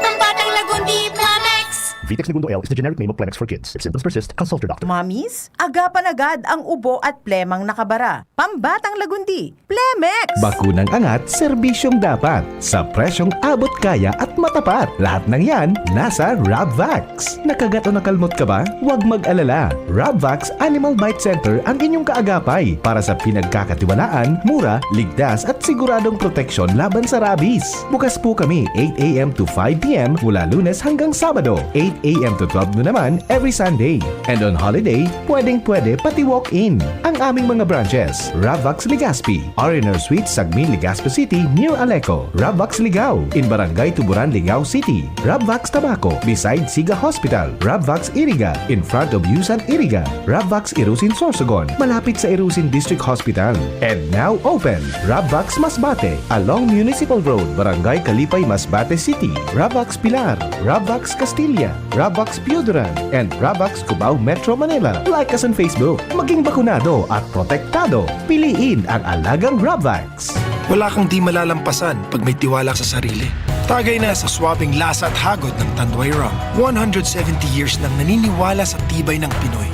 Pambatang lagundi, Plemex! Pitex Negundo L is the generic name of Plemex for kids. If symptoms persist, consult your doctor. Mommies, agapan agad ang ubo at plemang nakabara. Pambatang lagundi, Plemex! Bakunang angat, serbisyong dapat. Sa presyong abot kaya at matapat. Lahat ng yan, nasa Rabvax. Nakagat o nakalmot ka ba? Huwag mag-alala. Rabvax Animal Bite Center ang inyong kaagapay para sa pinagkakatiwalaan, mura, ligtas at siguradong proteksyon laban sa rabies. Bukas po kami eight a m to five p m mula Lunes hanggang Sabado, eight a m to twelve noon naman every Sunday. And on holiday, pwedeng-pwede pati walk-in. Ang aming mga branches, Ravvax Legazpi, R and R Suite, Sagmin, Legazpi City, near Aleco, Ravvax Ligao, in Barangay Tuburan, Ligao City, Ravvax Tabaco, beside Siga Hospital, Ravvax Iriga, in front of Yusan Iriga, Ravvax Irusin Sorsogon, malapit sa Irusin District Hospital. And now open, Ravvax Masbate, along Municipal Road, Barangay Kalipay, Masbate City, Ravvax Pilar, Ravvax Castilla, Ravvax Pioduran, and Ravvax Cubao, Metro Manila. Like us on Facebook. Maging bakunado at protektado. Piliin ang alagang Ravvax. Wala kang di malalampasan pag may tiwala sa sarili. Tagay na sa swabing lasa at hagod ng Tanduay Rum. One hundred seventy years nang naniniwala sa tibay ng Pinoy.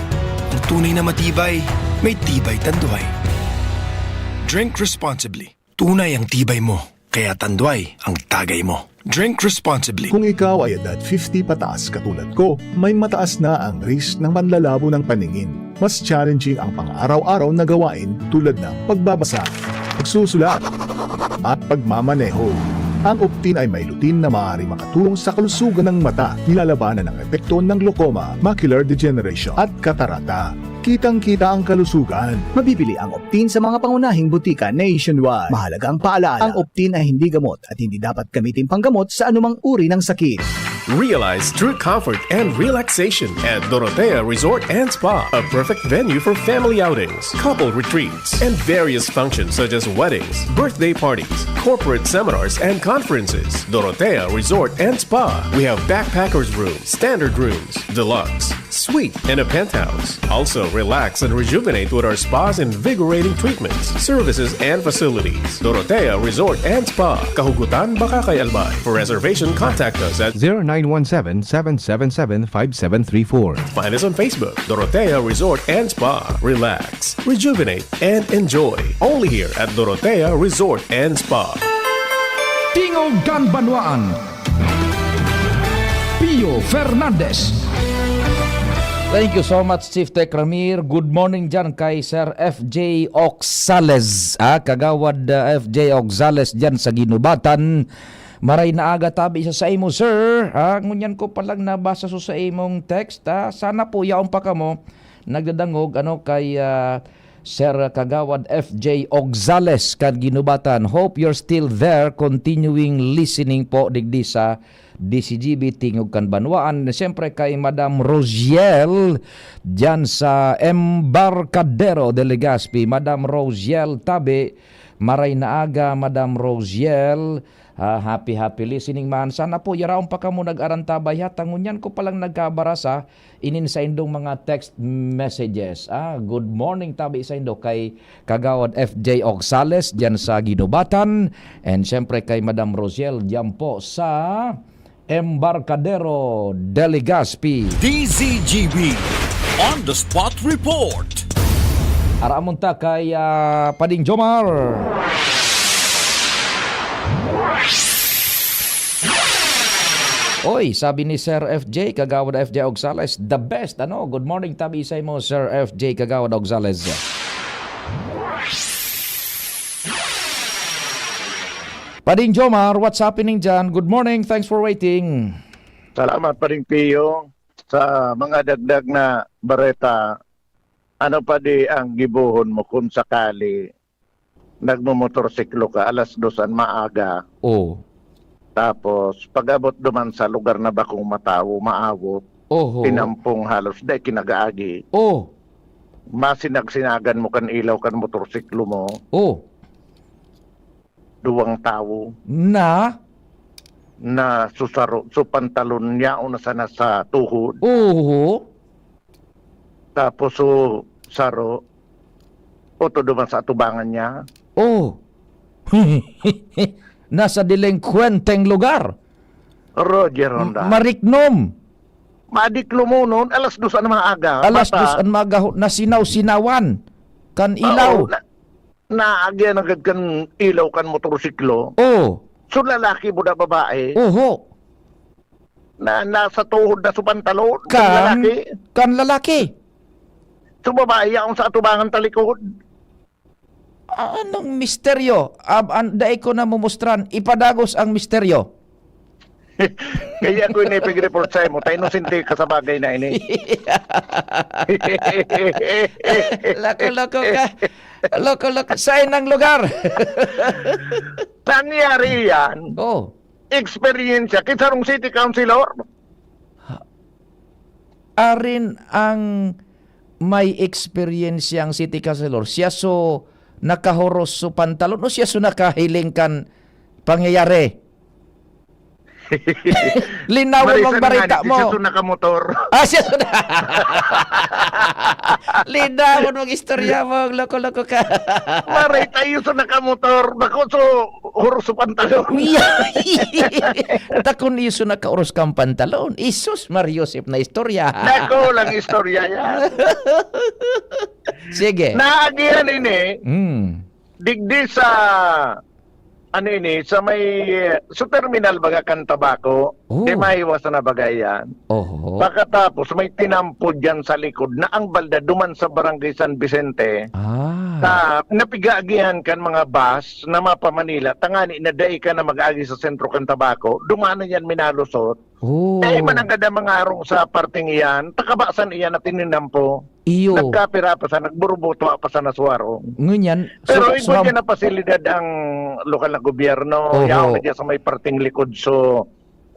Ang tunay na matibay, may Tibay Tanduay. Drink responsibly. Tunay ang tibay mo, kaya Tanduay ang tagay mo. Drink responsibly. Kung ikaw ay edad fifty pataas katulad ko, may mataas na ang risk ng panlalabo ng paningin. Mas challenging ang pang-araw-araw na gawain tulad ng pagbabasa, pagsusulat, at pagmamaneho. Ang Optin ay may lutein na maaaring makatulong sa kalusugan ng mata, nilalabanan ang epekto ng glaucoma, macular degeneration, at katarata. Kitang-kita ang kalusugan. Mabibili ang Optin sa mga pangunahing butika nationwide. Mahalagang paalala, ang Optin ay hindi gamot at hindi dapat gamitin panggamot sa anumang uri ng sakit. Realize true comfort and relaxation at Dorotea Resort and Spa, a perfect venue for family outings, couple retreats, and various functions such as weddings, birthday parties, corporate seminars, and conferences. Dorotea Resort and Spa. We have backpackers room, standard rooms, deluxe, suite, and a penthouse. Also, relax and rejuvenate with our spa's invigorating treatments, services, and facilities. Dorotea Resort and Spa, Kahugutan, Bacacay, Albay. For reservation, contact us at zero nine one seven, seven seven seven, five seven three four. Find us on Facebook, Dorotea Resort and Spa. Relax, rejuvenate, and enjoy. Only here at Dorotea Resort and Spa. Tingog kan Banwaan. Pio Fernandez. Thank you so much, Chief Tech Ramir. Good morning dyan kay Sir F J Oxales. Ah, Kagawad, ah, F J Oxales dyan sa Ginubatan. Maray na aga tabi sa saimo, sir. Ah, ngunyan ko palang nabasa so sa imong text, ah. Sana po yaon pa kamo nagdadangog, ano, kay, ah, Sir Kagawad F J Oxales kan Ginubatan. Hope you're still there, continuing listening po digdi sa D C G B, Tingog kan Banwaan. Siyempre kay Madam Rosiel, dyan sa Embarcadero de Legazpi. Madam Rosiel Tabe, maray na aga, Madam Rosiel. Ah, happy, happy listening man. Sana po, yaraon pa kamo nag-arantabay ha. Ta ngunyan ko palang nagkabarasa inin saindong mga text messages. Ah, good morning tabi saindo kay Kagawad F J Oxales diyan sa Ginubatan. And syempre kay Madam Rosiel diyan po sa Embarcadero de Legazpi. D Z G B On the Spot Report. Araamon ta kay, ah, Pading Jomar. Oy, sabi ni Sir F J, Kagawad F J Oxales, the best. Ano? Good morning, tabi sa imo, Sir F J, Kagawad Oxales. Pading Jomar, what's happening dyan? Good morning, thanks for waiting. Salamat, Pading Pio. Sa mga dagdag na bareta, ano pa di ang gibohon mo kung sakali nagmomotorsiklo ka alas dos an maaga? Oh. Tapos, pag-abot duman sa lugar na bakong matawo, maawot, Oho. tinampong halos dai kinagaagi. Oh. Masinagsinagan mo kan ilaw kan motorsiklo mo. Oh. Duwang tawo. Na? Na susaro, so pantalon niya o na sana sa tuhod. Oho. Tapos so saro, o to duman sa atubangan niya. Oh. Nasa delinkwenteng lugar. Roger Honda. M-, mariknom. Madiklomonon, alas dos an maaga. Alas Bata. dos an maaga, ho, nasinaw-sinawan kan Oo, ilaw. na, naagyan agad kan ilaw kan motorsiklo. Oh. So, lalaki buda babae. Oho. Na, nasa tuhod na so pantalon, kan Kan, lalaki. kan lalaki. So, babae, yaon sa atubangan talikod. Anong misteryo? Ab-, an-, dai ko na mumustran. Ipadagos ang misteryo. Kaya ako ini pag-report sa imo, ta inosente ka sa bagay na ini. Loko-loko ka. Loko-loko. Saan ang lugar? Nangyari yan. Oh. Eksperyensya. Kin sarong city councilor. Ha-, arin ang may eksperyensyang city councilor? Siya so nakahuros so pantalon o siya so nakahiling kan pangyayari? Linawon Marisa mong na nga, barita di siya mo. so nakamotor. Ah, siya so na-, linawon mong istorya mo, loko-loko ka. Maray tayo sa nakamotor, bako so huros sa pantalon. Takon iyo so nakauros kang pantalon. Isus, Mar Joseph na istorya. Nako lang istorya yan. Sige. Naagihan ini, Mm. digdi sa, ano ini, sa may, sa terminal baga kan tabako, Oh. di maiwasan na baga yan. Oho. Pagkatapos, may tinampo dyan sa likod na ang balda duman sa Barangay San Vicente. Ah. Ta, napigaagihan kan mga bus na mapa-Manila, tangani na dai ka na mag-agi sa sentro kan tabako, duman na yan minalusot. Oh. Dai man nanggad ang mga arong sa parteng iyan, takabasan iyan na tininampo. Iyo. Nagkapira pa sa, nagburubuto pa sa naswarong. Ngunyan, so, Pero so, igwa ham- dyan na pasilidad ang lokal na gobyerno, Oho. yaon na dyan sa may parteng likod. So,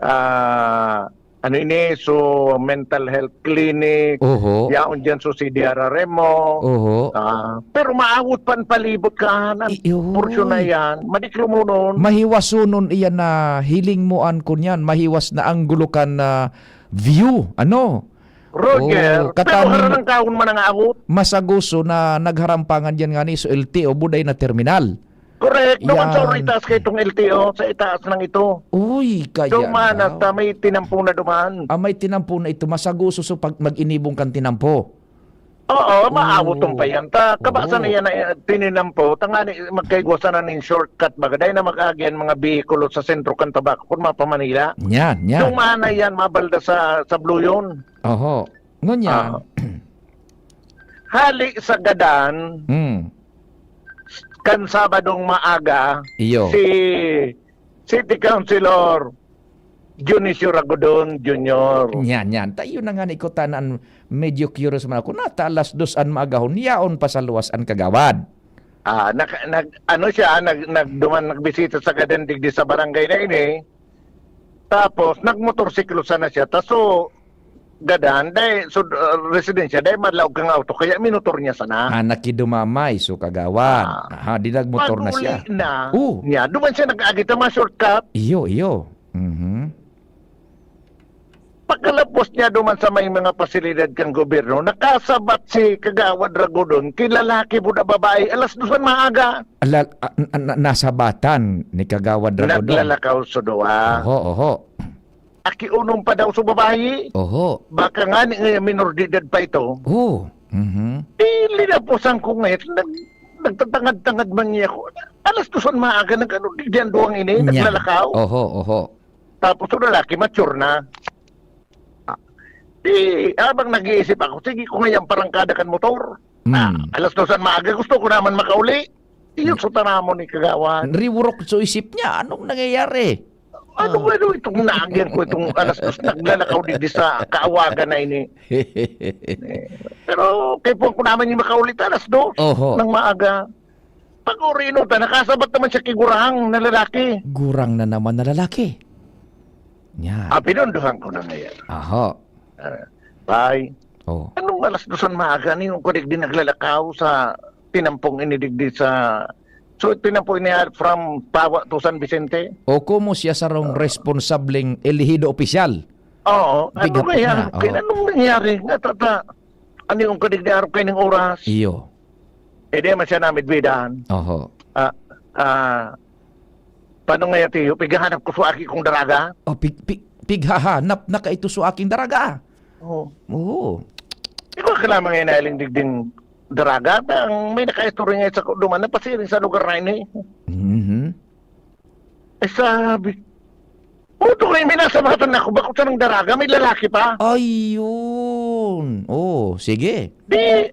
ah, ano ini, so mental health clinic, Oho. yaon dyan so C D R R M mo. Oho. Ah, pero maawot pan palibot ka na Iyon. porsyon na yan. Madiklomonon. Mahiwasonon iyan na hiling mo an kunyan. Mahiwas na ang gulukan na view. Ano? Roger, Oh, pero katani harang taon man ang awot. masaguso na nagharampangan diyan ngani so L T O, buday na terminal. Correct. Duman sa Yan. itaas kay itong L T O, sa itaas ng ito. Uy, kaya Duman daw. at, ah, may tinampo na duman. Ah, may tinampo na ito. Masaguso so pag mag-inibong kan tinampo. Oo, maawot Oh, tong payan. Ta, kabasan oo. na yan na, eh, tininampo. Tangani, magkaigwasan na ning shortcut. Baga, dahil na mag-agi ang mga behikulo sa sentro kan Tabaco, kung mapa Manila. Yan, yan. Duman na yan, mabalda sa, sa Bluyon. Oho. Ngunyan. Ah. Hali sa gadan, Hmm. kan Sabadong maaga, Iyo. si City Councilor Dionisio Ragodon Junior. Yan, yan. Tayo na nga ni kutanan, medyo curious man ako. Nata alas dos an maagahon, yaon pa sa luwas an kagawad. Ah, nag-, nag-, ano siya, nag-, nagduman, nagbisita sa gadan digdi sa barangay na ini. Tapos, nagmotorsiklo sana siya. Ta so, gadan, dai, so, uh, residensya, dai madlaog kang auto, kaya minotor niya sana. Ah, nakidumamay, so kagawad. Ah. Aha, di nagmotor na siya. Pag-uli na Oh. niya, duman siya nag-agi ta mga shortcut. Iyo, iyo. Mhm. Pagkalapos niya duman sa may mga pasilidad kang gobyerno, nakasabat si Kagawad Ragodon, ki lalaki po na babae, alas dos ang maaga. Ala-, a-, a-, na-, nasabatan ni Kagawad Ragodon. Naglalakaw sa duwa. Oho, oho. Aki unong pa daw sa babae. Oho. Baka nga ni, eh, minor de edad pa ito. Oh. Mhm. Eh, linapusan ko ngayon. Nag-, nagtatangad-tangad man niya ako. Alas dos ang maaga, nag-ano, di diyan duwang ini, Nya. naglalakaw. Oho, oho. Tapos yung lalaki, mature na. Ah, di, habang nag-iisip ako, sige ko ngayon, parang kada kan motor. Mm. Ah, alas dos ang maaga, gusto ko naman makauli. Iyon Mm. sa tanamon ni Kagawad. Riwurok sa isip niya, anong nangyayari? Ano Ah. ba ito, itong naagyan ko, itong alas dos, naglalakaw digdi sa kaawagan na ini. Eh, pero kay po ako naman yung makauli ta, alas dos Oho. ng maaga. Pag-uri nun, ta, nakasabat naman siya kay gurang na lalaki. Gurang na naman na lalaki. Yan. Ah, pinunduhan ko na ngayon. Aha. Ah, bye. Oh. Anong alas dos ang maaga? Ano yung kunig din naglalakaw sa tinampong inidigdi sa... So, tinampong ini from Pawa to San Vicente? O, kumo siya sarong Oo. responsableng elehido opisyal? Oo. Ano Bigat ba yan? na, Kaya oo. anong nangyari? Nga, tata, ano yung kunig ni Arok kayo ng oras? Iyo. Eh, di man siya namidbidan. Oho. Ah, ah, paano nga yati? Pighahanap ko sa aki kong daraga? Oh, pig-, pig-, pighahanap na ka ito sa aking daraga. Oo. Oo. Di ko kailangan mga inailing digding daraga. Ang may nakaistorya nga sa duman na pasiring sa lugar na ini. Mhm. Eh, sabi, "Puto, may minasabatan ako, bako sa nang daraga, may lalaki pa." Ayun. Oh, sige. Di,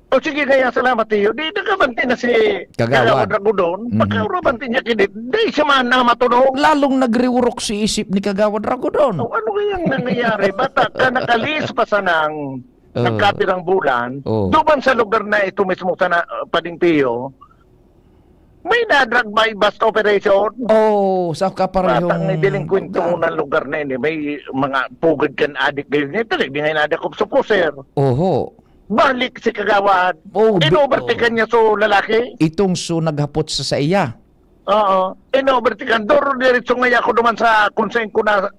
o sige, kaya salamat iyo. Di, nakabanti na si Kagawad. Kagawad Ragudon. Mhm. Pagkaurabanti niya kinit, di siya man na matunog. Lalong nagriwurok si isip ni Kagawad Ragudon. O, ano kayang nangyayari? Bata ka, nakalis pa sanang Oh. nagkapirang bulan. Oh. Duman sa lugar na ito mismo sana, uh, Pading Pio, may na-drug buy-bust operation. Oh, sa kaparehong Batang may delinkwento lugar. Ng lugar na ini. May mga pugad kan adik ngayon. Ito, di nga inadakop sa puser. Oho. Balik si Kagawad. Oh, bi-, Inovertikan oh. niya so lalaki. Itong so naghapot sa, sa iya. Oo. Inovertikan. Doro diretso nga ako duman sa kung saan ko na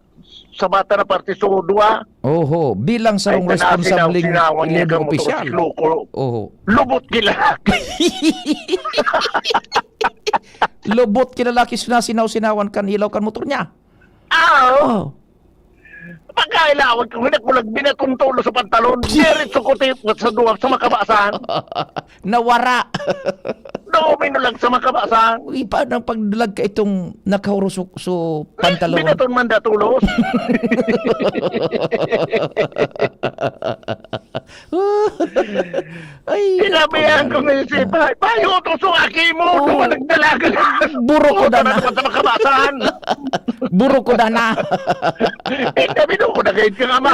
sa bata na parte so dua. Oho. Bilang sarong Ay, tana, responsableng sinaw-sinawan niya leon ka opisyal. Motorsiklo ko. Oho. Lubot ki lalaki. Lubot ki lalaki, sinaw-sinawan kan ilaw kan motor niya. Ah, oo. Oh. Pagkailawan ko, hindi ko lang binatuntulo sa pantalon. Diretso ko tipot sa duwag sa makabasan. Nawara. Domino lang sa makabasan. Uy, paano ang pagdalag ka itong nakahurusok so Eh, pantalon? Binaton man datulos. Ay, Sinabihan naku, ko nga si Pay, "Payo to sa aki mo, Oo. Duman nagdalaga na." Buro ko Puta na na. Naman sa makabasan. Buro ko na na. Eh, sabi nung ko na kayo kang ama.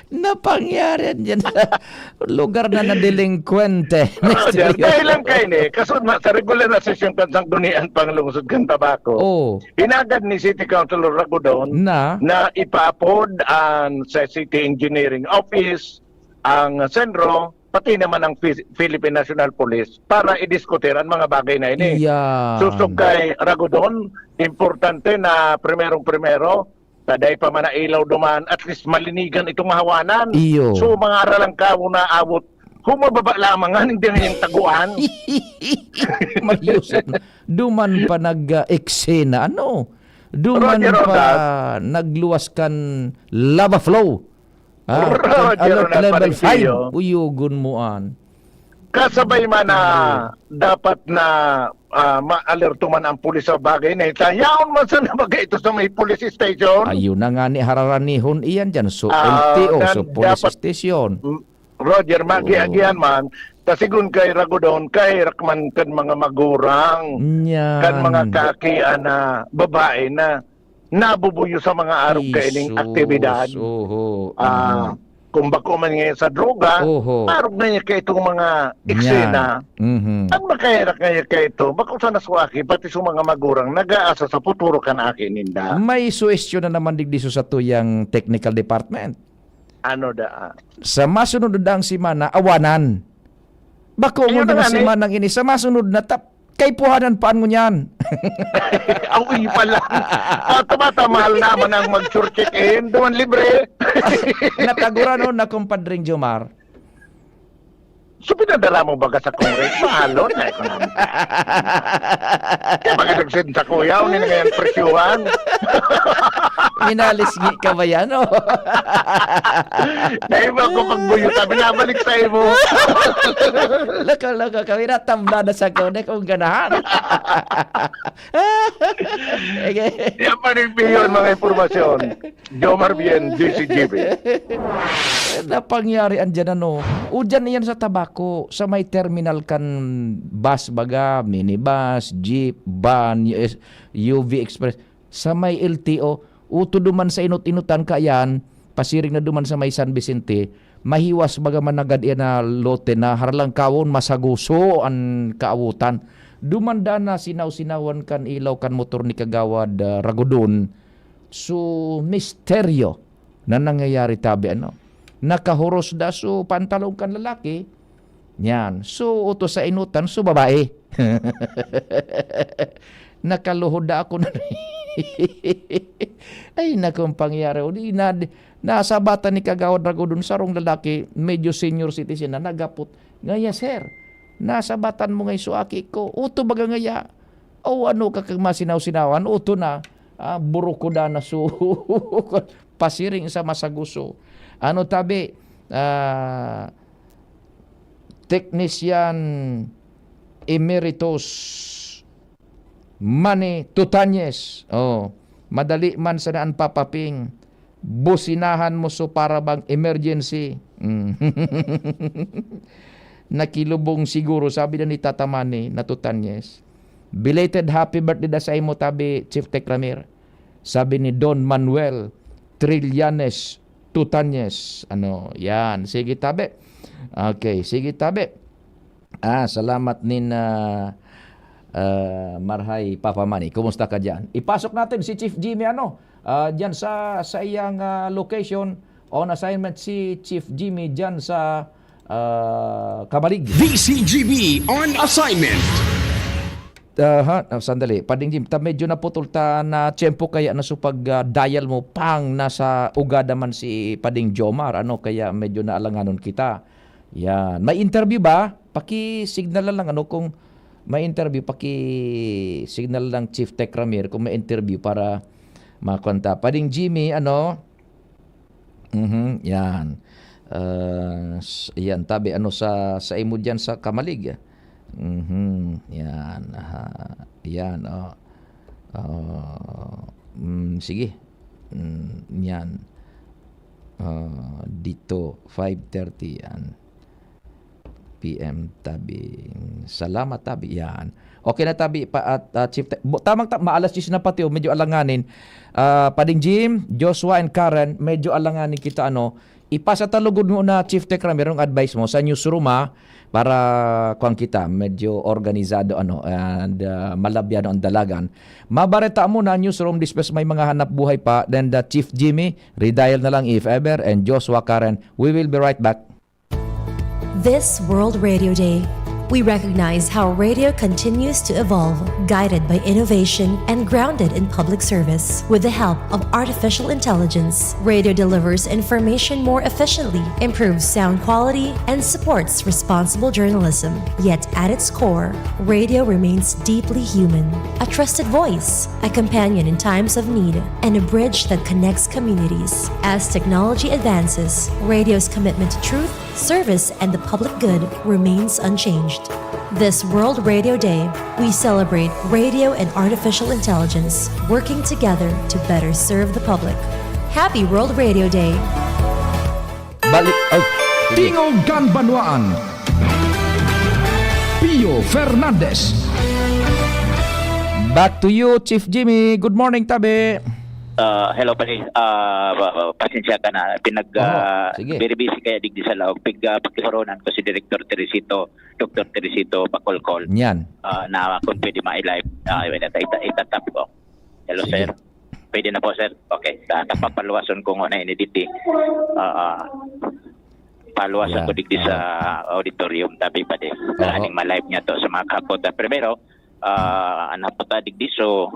Napangyarihan dyan sa lugar na nadelinkwente. Oh, dyan. Dahil lang kayo ni, kasunod na sa regular na sesyon kan Sanggunian Panglungsod kan Tabaco. Oh. Hinagad ni City Councilor Ragudon Na? na ipaapod ang sa City Engineering Office, ang Senro, pati naman ang Fi-, Philippine National Police para idiskutir ang mga bagay na ini. Yan. Susog kay Ragudon, importante na primerong-primero, taday pa man na ilaw duman, at least malinigan itong mahawanan. Iyo. So, mga aralang kawo na awot, humababa lamang nga, hindi na yung taguan. Mayusok na. Duman pa nag, ah, eksena, ano? Duman Roger pa Rodas. Nagluwas kan lava flow. Ah, Roger kan alert Rodas level Parisio. Five. Uyogon mo an. Kasabay man na Hindi. dapat na, ah, ma-alerto man ang pulis sa bagay na ito. Yaon man sana bagay ito sa may police station. Ayun na nga ni hararanihon iyan dyan. So, Ah, L T O, dan so police dapat station. M-, Roger, magiagihan Oo. man, ta sigon kay Ragodon, kay Rakman kan mga magurang, Nyan. kan mga kakian na babae na nabubuyo sa mga arog kaining Jesus, aktibidad. Oho. Ah, Mm. kung bako man ngayon sa droga, Oho. arog na niya kay itong mga Nyan. eksena. Mhm. Ang makaherak ngayon kay ito, bako sa naswaki, pati sa mga magurang, nag-aasa sa futuro kan aki ninda. May suwestiyon na naman digdi sa tuyang technical department. Ano da, ah? Sa masunod na daang semana, awanan. Bako Ayun mo na na nga, eh. semanang ini, sa masunod na tap-, kaipuhanan paan mo niyan. Awi pala. Ah, tumata, mahal naman ang mag-sure check-in. Duman libre. Nataguran, no, na kumpadring Jomar. So, pinadala mo baga sa Congress? Mahal, no? Ay, ko naman. Kaya mga nagsin sa kuya, unin nga yung presyuhan. Minalisgi ka ba yan, oh? Dahil ba ako pagbuyo, sabi, nabalik sa imo. Loko, loko, kami na tablada sa kone kung ganahan. Okay. Yan pa rin, Piyon, mga impormasyon. Jomar Bien, D C G B. Napangyari andyan, ano? O dyan, iyan sa Tabaco, sa may terminal kan bus baga, minibus, jeep, van, U S, U V Express, sa may L T O, uto duman sa inot-inotan kayan, pasiring na duman sa may San Vicente, mahiwas baga managad iyan na lote na haralangkawon, masaguso an kaawotan. Duman da na sinaw-sinawan kan ilaw kan motor ni Kagawad, ah, Ragodon. So, misteryo na nangyayari tabi, ano? Nakahuros da so pantalon kan lalaki. Yan. So, uto sa inutan, so babae. Nakaluhod da ako na. Ay, naku, ang pangyayari. O, di, na, nasabatan ni Kagawad Ragodon, sarong lalaki, medyo senior citizen na, nagapot. Ngaya, sir, nasabatan mo ngay so aki ko. Uto baga ngaya. O ano ka kag masinaw-sinawan, uto na. Ah, burukuda na su-, pasiring sa masaguso. Ano tabi, ah, Technician Emeritus Manny Tutanyes. Oh, madali man sana an papaping. Businahan mo so para bang emergency. Mm. Nakilubong siguro, sabi na ni Tata Manny na Tutanyes. Belated happy birthday da sa imo tabi, Chief Tecramir. Sabi ni Don Manuel Trillanes Tutanyes. Ano, yan. Sige, tabi. Okay, sige, tabi. Ah, salamat nin, ah, ah, Marhay Papa Manny. Kumusta ka diyan? Ipasok natin si Chief Jimmy, ano, ah, diyan sa, sa iyang, ah, location on assignment si Chief Jimmy diyan sa, ah, Kamalig. D C G B on assignment. Aha, ah, sandali. Pading Jim, ta medyo naputol ta na tiyempo kaya na so pag, ah, dial mo, pang nasa ugada man si Pading Jomar, ano, kaya medyo naalanganon kita. Yan. May interview ba? Paki-signal na lang, ano, kung may interview, paki-signal lang Chief Tech Ramir kung may interview para makuha ta. Pading Jimmy, ano? Mhm, yan. Ah, s-, yan, tabi, ano, sa, sa imo diyan sa Kamalig. Mhm, yan. Aha, yan, oh. Oh, mm, sige. Mm, yan. Ah, dito, five thirty, yan. P M, tabi. Salamat, tabi. Yan. Okay na, tabi, pa, at, at Chief Te-, bu-, tamang ta-, maalas diyes na pati, oh, medyo alanganin. Ah, Pading Jim, Joshua, and Karen, medyo alanganin kita, ano. Ipasa ta lugod mo na, Chief Tech Ram, merong advice mo sa newsroom, ha, para, kuwan kita, medyo organisado, ano, and, ah, malabyano ang dalagan. Mabareta mo na, newsroom, dispas may mga hanap buhay pa, then the Chief Jimmy, redial na lang if ever, and Joshua, Karen, we will be right back. This World Radio Day, we recognize how radio continues to evolve, guided by innovation and grounded in public service. With the help of artificial intelligence, radio delivers information more efficiently, improves sound quality, and supports responsible journalism. Yet at its core, radio remains deeply human. A trusted voice, a companion in times of need, and a bridge that connects communities. As technology advances, radio's commitment to truth, service, and the public good remains unchanged. This World Radio Day, we celebrate radio and artificial intelligence working together to better serve the public. Happy World Radio Day! Balik, ay, sige. Tingog kan Banwaan. Pio Fernandez. Back to you, Chief Jimmy. Good morning, tabi. Ah, hello, pare. Ah, pa-, pa-, pasensya ka na. Pinag, Oo, ah, sige. Very busy kaya digdi sa laog. Pig, ah, pagkikoronan ko si Director Teresito, Doktor Teresito Bacolcol. Yan. Ah, na kung pwede ma-live, ah, ita-, ita-, itatap ko. Hello, Sige. sir. Pwede na po, sir. Okay. Ah, tapang paluwason ko nga na ini diti. Ah, ah, paluwason Yan. ko digdi sa Oo. auditorium, tabi pa din. Oho. Aning ma-live niya to sa mga kapot. Ah, primero, ah, ang hapot, ah, digdi, so,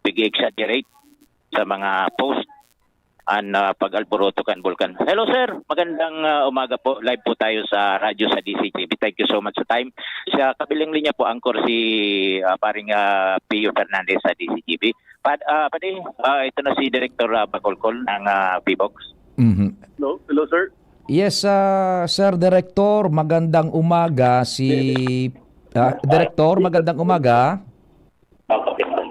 pig-exaggerate sa mga post an, ah, pag-alboroto kan bulkan. Hello, sir. Magandang, ah, umaga po. Live po tayo sa radyo sa D C G B. Thank you so much sa time. Sa kabilang linya po, anchor si, ah, paring, ah, Pio Fernandez sa D C G B. Pad-, ah, pwede, ah, ito na si Director, ah, Bacolcol ng, ah, P box. Mhm. Hello? Hello, sir? Yes, ah, Sir Director, magandang umaga. Si, Yes. ah, Director, magandang umaga.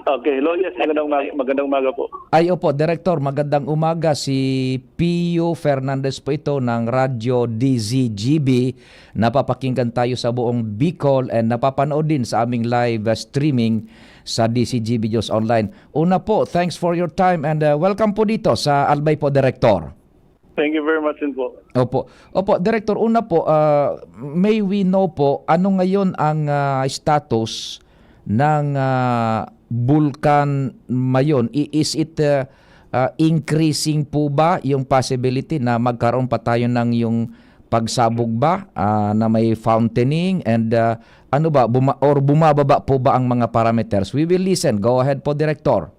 Okay. Hello, yes, magandang umaga, magandang umaga po. Ay, opo, Director, magandang umaga. Si Pio Fernandez po ito ng Radyo D Z G B. Napapakinggan tayo sa buong Bicol and napapanood din sa aming live, uh, streaming sa D Z G B News Online. Una po, thanks for your time and, uh, welcome po dito sa Albay po, Director. Thank you very much din po. Opo. Opo, Director, una po, ah, may we know po, ano ngayon ang, ah, status ng, ah, Bulkan Mayon? I-, is it, ah, ah, increasing po ba yung possibility na magkaroon pa tayo ng yung pagsabog ba, ah, na may fountaining and, ah, ano ba, buma-, or bumababa po ba ang mga parameters? We will listen. Go ahead po, Director.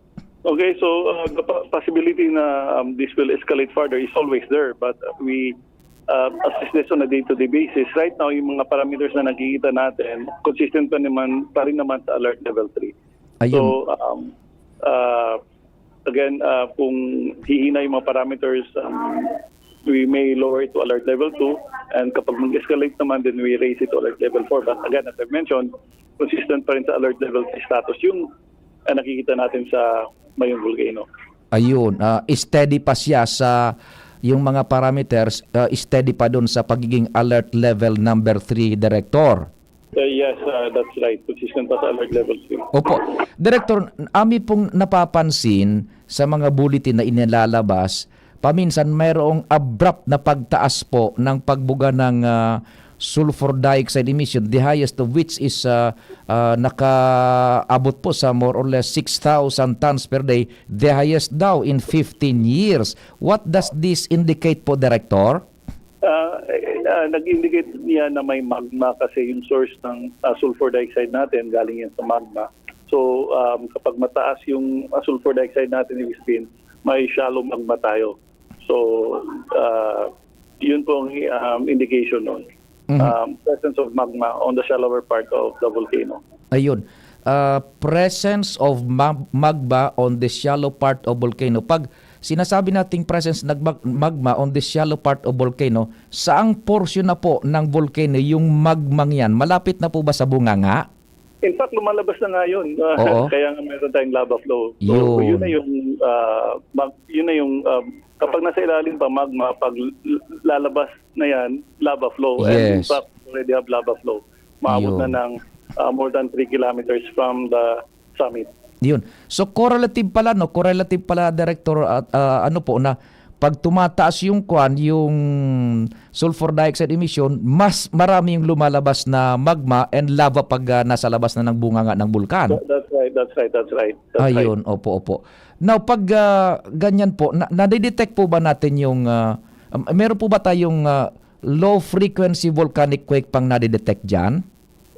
Okay, so, uh, the po-, possibility na, um, this will escalate further is always there, but, uh, we, uh, assess this on a day-to-day basis. Right now, yung mga parameters na nakikita natin, consistent pa naman, pa rin naman sa alert level three. Ayun. So, um, Uh, again, uh, kung hihina yung mga parameters, um, we may lower it to alert level two, and kapag mag-escalate naman, then we raise it to alert level four. But again, as I've mentioned, consistent pa rin sa alert level three status yung uh, nakikita natin sa Mayong Volcano. Ayun, ah, steady pa siya sa yung mga parameters, ah, steady pa dun sa pagiging alert level number three, Director. Uh, yes, uh, that's right. Consistent pa sa alert level three. Opo. Director, ami pong napapansin sa mga bulletin na inilalabas, paminsan mayroong abrupt na pagtaas po ng pagbuga ng ah, sulfur dioxide emission, the highest of which is ah, ah, nakaabot po sa more or less six thousand tons per day, the highest daw in fifteen years. What does this indicate po, Director? Uh, uh, nag-indicate niya na may magma kasi yung source ng uh, sulfur dioxide natin galing yan sa magma. So um, kapag mataas yung uh, sulfur dioxide natin, ibig sabihin, may shallow magma tayo. So uh, yun po ang um, indication nun. Mm-hmm. Um, presence of magma on the shallower part of the volcano. Ayun. Uh, presence of mag- magma on the shallow part of volcano. Pag sinasabi nating presence ng magma on the shallow part of volcano, saang portion na po ng volcano yung magmang yan? Malapit na po ba sa bunganga? In fact, lumalabas na nga yun. Uh, kaya nga meron tayong lava flow. So, yun. Yun na yung, uh, mag, yun na yung um, kapag nasa ilalim pa, magma, pag lalabas na yan, lava flow. Yes. And in fact, already have lava flow. Maabot na ng uh, more than three kilometers from the summit. Yun. So correlative pala, no? Correlative pala, Director, at uh, ano po na pag tumataas yung kwan, yung sulfur dioxide emission, mas marami yung lumalabas na magma and lava pag uh, nasa labas na ng bunganga ng bulkan. That's right, that's right, that's right. That's Ayun, right. Opo, opo. Now, pag uh, ganyan po, na- nadidetect po ba natin yung, uh, um, meron po ba tayong uh, low frequency volcanic quake pang nadidetect dyan?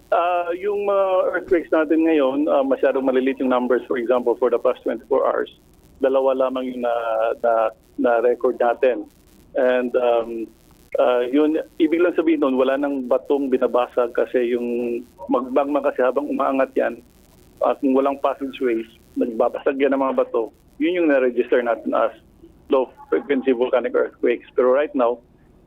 Uh, yung mga earthquakes natin ngayon, uh, masyadong malilit yung numbers. For example, for the past twenty-four hours, dalawa lamang yung na, na, na record natin. And um, uh, yun, ibig lang sabihin nun, wala nang batong binabasag kasi yung magmagma kasi habang umaangat yan, uh, kung walang passageways, nagbabasag yan ng mga bato, yun yung na-register natin as low frequency volcanic earthquakes. Pero right now,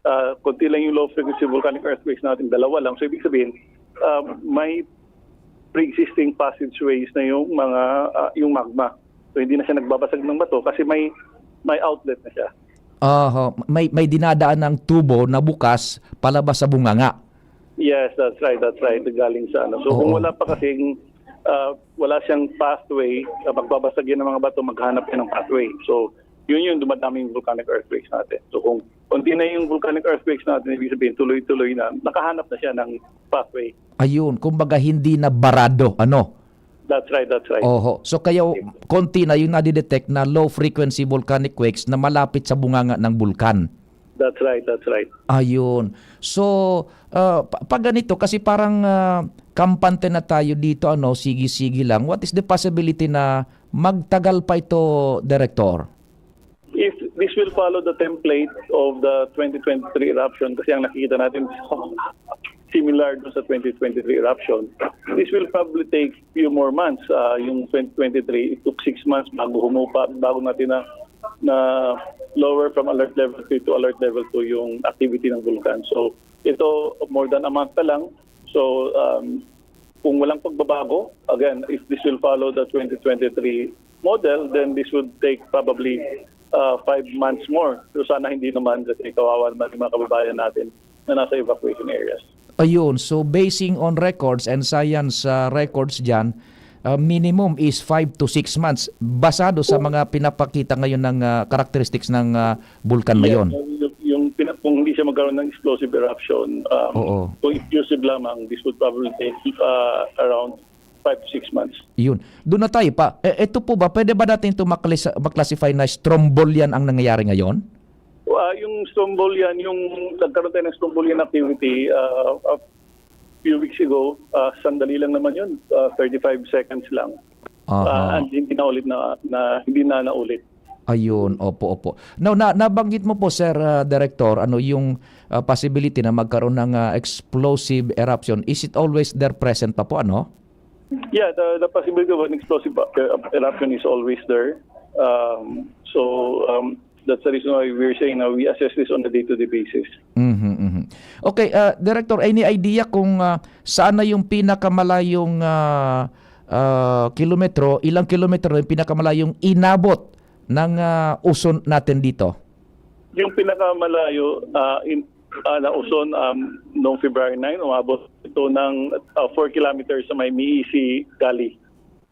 uh, konti lang yung low frequency volcanic earthquakes natin, dalawa lang. So ibig sabihin, uh, may pre-existing passageways na yung mga uh, yung magma. So hindi na siya nagbabasag ng bato kasi may may outlet na siya. Aha, may may dinadaan ng tubo na bukas palabas sa bunganga. Yes, that's right, that's right. Galing sa ano. So Oo. Kung wala pa kasing uh, wala siyang pathway, uh, magbabasag yan ng mga bato, maghanap yan ng pathway. So yun yung dumadami yung volcanic earthquakes natin. So kung konti na yung volcanic earthquakes natin, ibig sabihin tuloy-tuloy na, nakahanap na siya ng pathway. Ayun, kumbaga hindi na barado, ano? That's right, that's right. Oho. So kaya konti na yung nadidetect na low frequency volcanic quakes na malapit sa bunganga ng bulkan. That's right, that's right. Ayun. So, uh, pag ganito, kasi parang uh, kampante na tayo dito, ano, sige-sige lang. What is the possibility na magtagal pa ito, Director? If this will follow the template of the twenty twenty-three eruption, kasi ang nakikita natin similar doon sa twenty twenty-three eruption, this will probably take few more months. Uh, yung twenty twenty-three, it took six months bago humupa, bago natin na, na lower from alert level three to alert level two yung activity ng vulkan. So, ito, more than a month na lang. So, um, kung walang pagbabago, again, if this will follow the twenty twenty-three model, then this would take probably uh, five months more. So sana hindi naman kasi kawawa naman yung mga kababayan natin na nasa evacuation areas. Ayun, so basing on records and science uh, records dyan, uh, minimum is five to six months basado sa mga pinapakita ngayon ng uh, characteristics ng uh, bulkan na yon. Yung, yung pina- kung hindi siya magkaroon ng explosive eruption, um, Oo. Kung effusive lamang, this would probably take uh, around five to six months. Yun. Doon na tayo pa. E, ito po ba, pwede ba natin ito maklas- maklasify na strombolian ang nangyayari ngayon? Uh, yung strombolian, yung nagkaroon tayo ng strombolian activity uh, a few weeks ago, uh, sandali lang naman yun, uh, thirty-five seconds lang. Uh, Aha. And hindi na ulit na, na hindi na naulit. Ayun, opo, opo. Now, na, nabanggit mo po, Sir uh, Director, ano yung uh, possibility na magkaroon ng uh, explosive eruption? Is it always there present pa po, ano? Yeah, the, the possibility of an explosive uh, eruption is always there. Um, so um, that's the reason why we're saying na we assess this on a day-to-day basis. Mhm, mhm. Okay, ah, Director, any idea kung ah, saan na yung pinakamalayong ah, ah, kilometro, ilang kilometro na yung pinakamalayong inabot ng ah, uson natin dito? Yung pinakamalayo uh, in, uh, na uson um, noong February nine, umabot ito ng uh, four kilometers sa may Miisi Gully.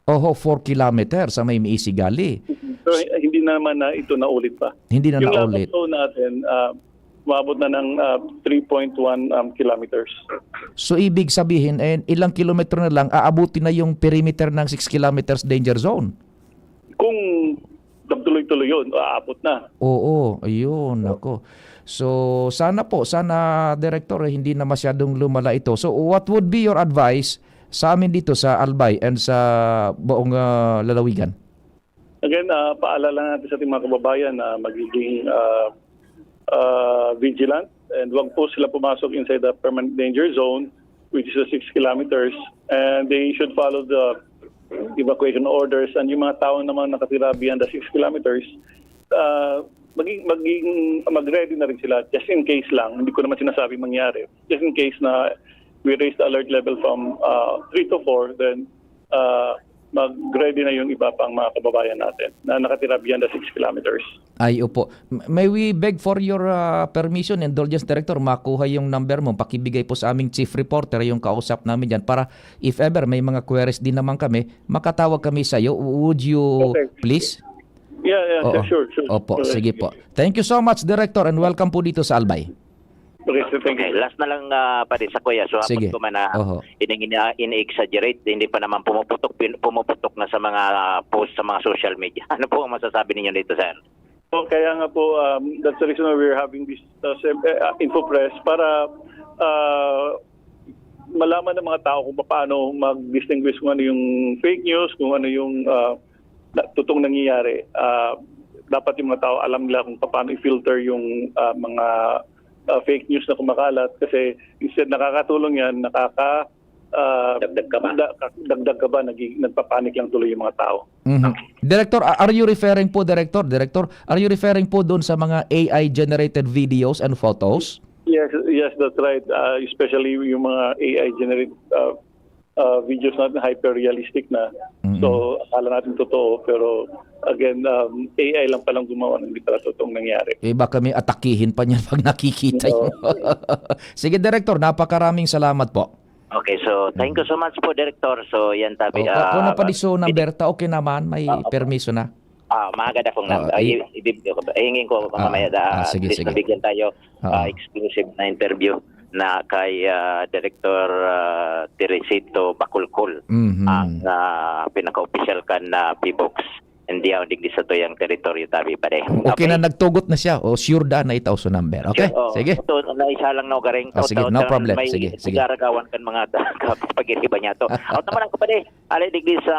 Oho, four kilometers sa may Miisi Gully. So, hindi naman na ito naulit pa. Hindi na Yung naulit. Yung natin, uh, umabot na ng uh, three point one um, kilometers. So, ibig sabihin, eh, ilang kilometro na lang, aabutin na yung perimeter ng six kilometers danger zone? Kung tuloy-tuloy yun, aabot na. Oo, ayun, ako. So, sana po, sana, Director, eh, hindi na masyadong lumala ito. So, what would be your advice sa amin dito sa Albay and sa buong ah, lalawigan? Again, uh, paalala natin sa ating mga kababayan na magiging uh, uh, vigilant and wag po sila pumasok inside the permanent danger zone, which is the six kilometers, and they should follow the evacuation orders. And yung mga tao naman nakatira beyond the six kilometers, uh, maging, maging mag-ready na rin sila just in case lang. Hindi ko naman sinasabi mangyari. Just in case na we raise the alert level from uh, three to four, then uh, mag-ready na yung iba pang mga kababayan natin na nakatira beyond the six kilometers. Ay, opo. M- May we beg for your uh, permission, indulgence, Director, makuha yung number mo, pakibigay po sa aming chief reporter yung kausap namin dyan para if ever may mga queries din naman kami, makatawag kami sa iyo. Would you Okay. please? Yeah, yeah, Oo. sure, sure. Opo, Okay. Sige po. Thank you so much, Director, and welcome po dito sa Albay. Okay, so thank Okay, you. Last na lang, ah, pare, sa kuya. So, Sige. Ko man na Oho. ining ina- in-exaggerate, hindi pa naman pumuputok, pin- pumuputok na sa mga ah, post sa mga social media. Ano po ang masasabi ninyo dito, sir? So, kaya nga po, um, that's the reason why we're having this uh, sem- uh, info press para uh, malaman ng mga tao kung paano mag-distinguish kung ano yung fake news, kung ano yung uh, na- totoong nangyayari. Uh, dapat yung mga tao alam nila kung paano i-filter yung uh, mga uh, fake news na kumakalat kasi instead nakakatulong yan, nakaka uh, Dagdag ka ba? da- dagdag ka ba, nag- nagpapanik lang tuloy yung mga tao. Mhm. Director, a- are you referring po, Director, Director, are you referring po doon sa mga A I generated videos and photos? Yes, yes, that's right. Uh, especially yung mga A I generated uh, uh, videos natin, hyper-realistic na. Mm-mm. So, akala natin totoo, pero again, um, A I lang palang gumawa ng hindi pala totoong nangyari. Eh, baka may atakihin pa niyan pag nakikita Oo. yun. Sige, Director, napakaraming salamat po. Okay, so thank you so much po, Director. So, yan tabi. Oh, ah, kung napadiso number ta, okay naman, may Ah, opo. permiso na. Ah, maganda pong Ah, number. Ay, i- i- i- Iingin ko Ah, mamaya na ah, sige, at least sige. Nabigyan tayo Oo. ah, exclusive na interview na kay ah, Director ah, Teresito Bacolcol, Mhm. ang ah, pinaka-official kan na P BOCS and diyaw digdi sa tuyang teritoryo tabi pare. Okay na, nagtugot na siya. O, sure da na itao sa number. Okay? Sure, oh. Sige. Ito, naisa lang no, Garing. Ah, sige, no problem. Sige, sige. Garagawan kan mga pagiriba niya to. Out naman ang kapatid. Ali digdi sa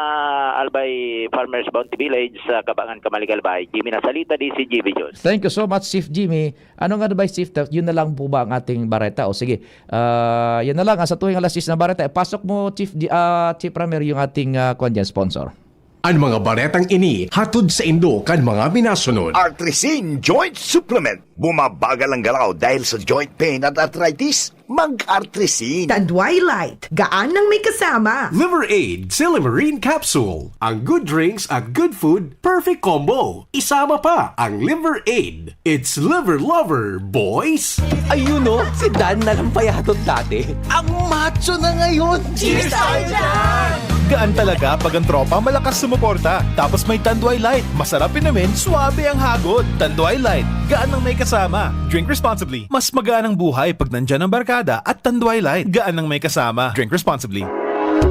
Albay Farmers Bounty Village sa Kabangan, Kamaligalbay. Jimmy Nasalita, D C G B Jones. Thank you so much, Chief Jimmy. Anong advice, Chief? Yun na lang po ba ang ating bareta? O sige, ah, yun na lang. Ah, sa tuwing alas six na bareta, ipasok mo, Chief, G- ah, Chief Ramir, yung ating ah, kwan dyan, sponsor. Ang mga baretang ini hatod sa indo kan mga minasunod. Artrisin Joint Supplement. Bumabagal ang galaw dahil sa joint pain at arthritis. Mag-Artrisin. Tanduay Light, gaan ng may kasama. Liver Aid, Silymarin Capsule. Ang good drinks at good food, perfect combo. Isama pa ang Liver Aid. It's Liver Lover, boys! Ayun o, si Dan na lang payatot dati. Ang macho na ngayon! Cheers tayo dyan! Gaan talaga pag ang tropa malakas sumuporta. Tapos may Tanduay Light, masarap inumin, suabe ang hagod. Tanduay Light, gaan ng may kasama. Drink responsibly. Mas magaan ang buhay pag nandyan ang barkada at Tanduay Light, gaan ng may kasama. Drink responsibly.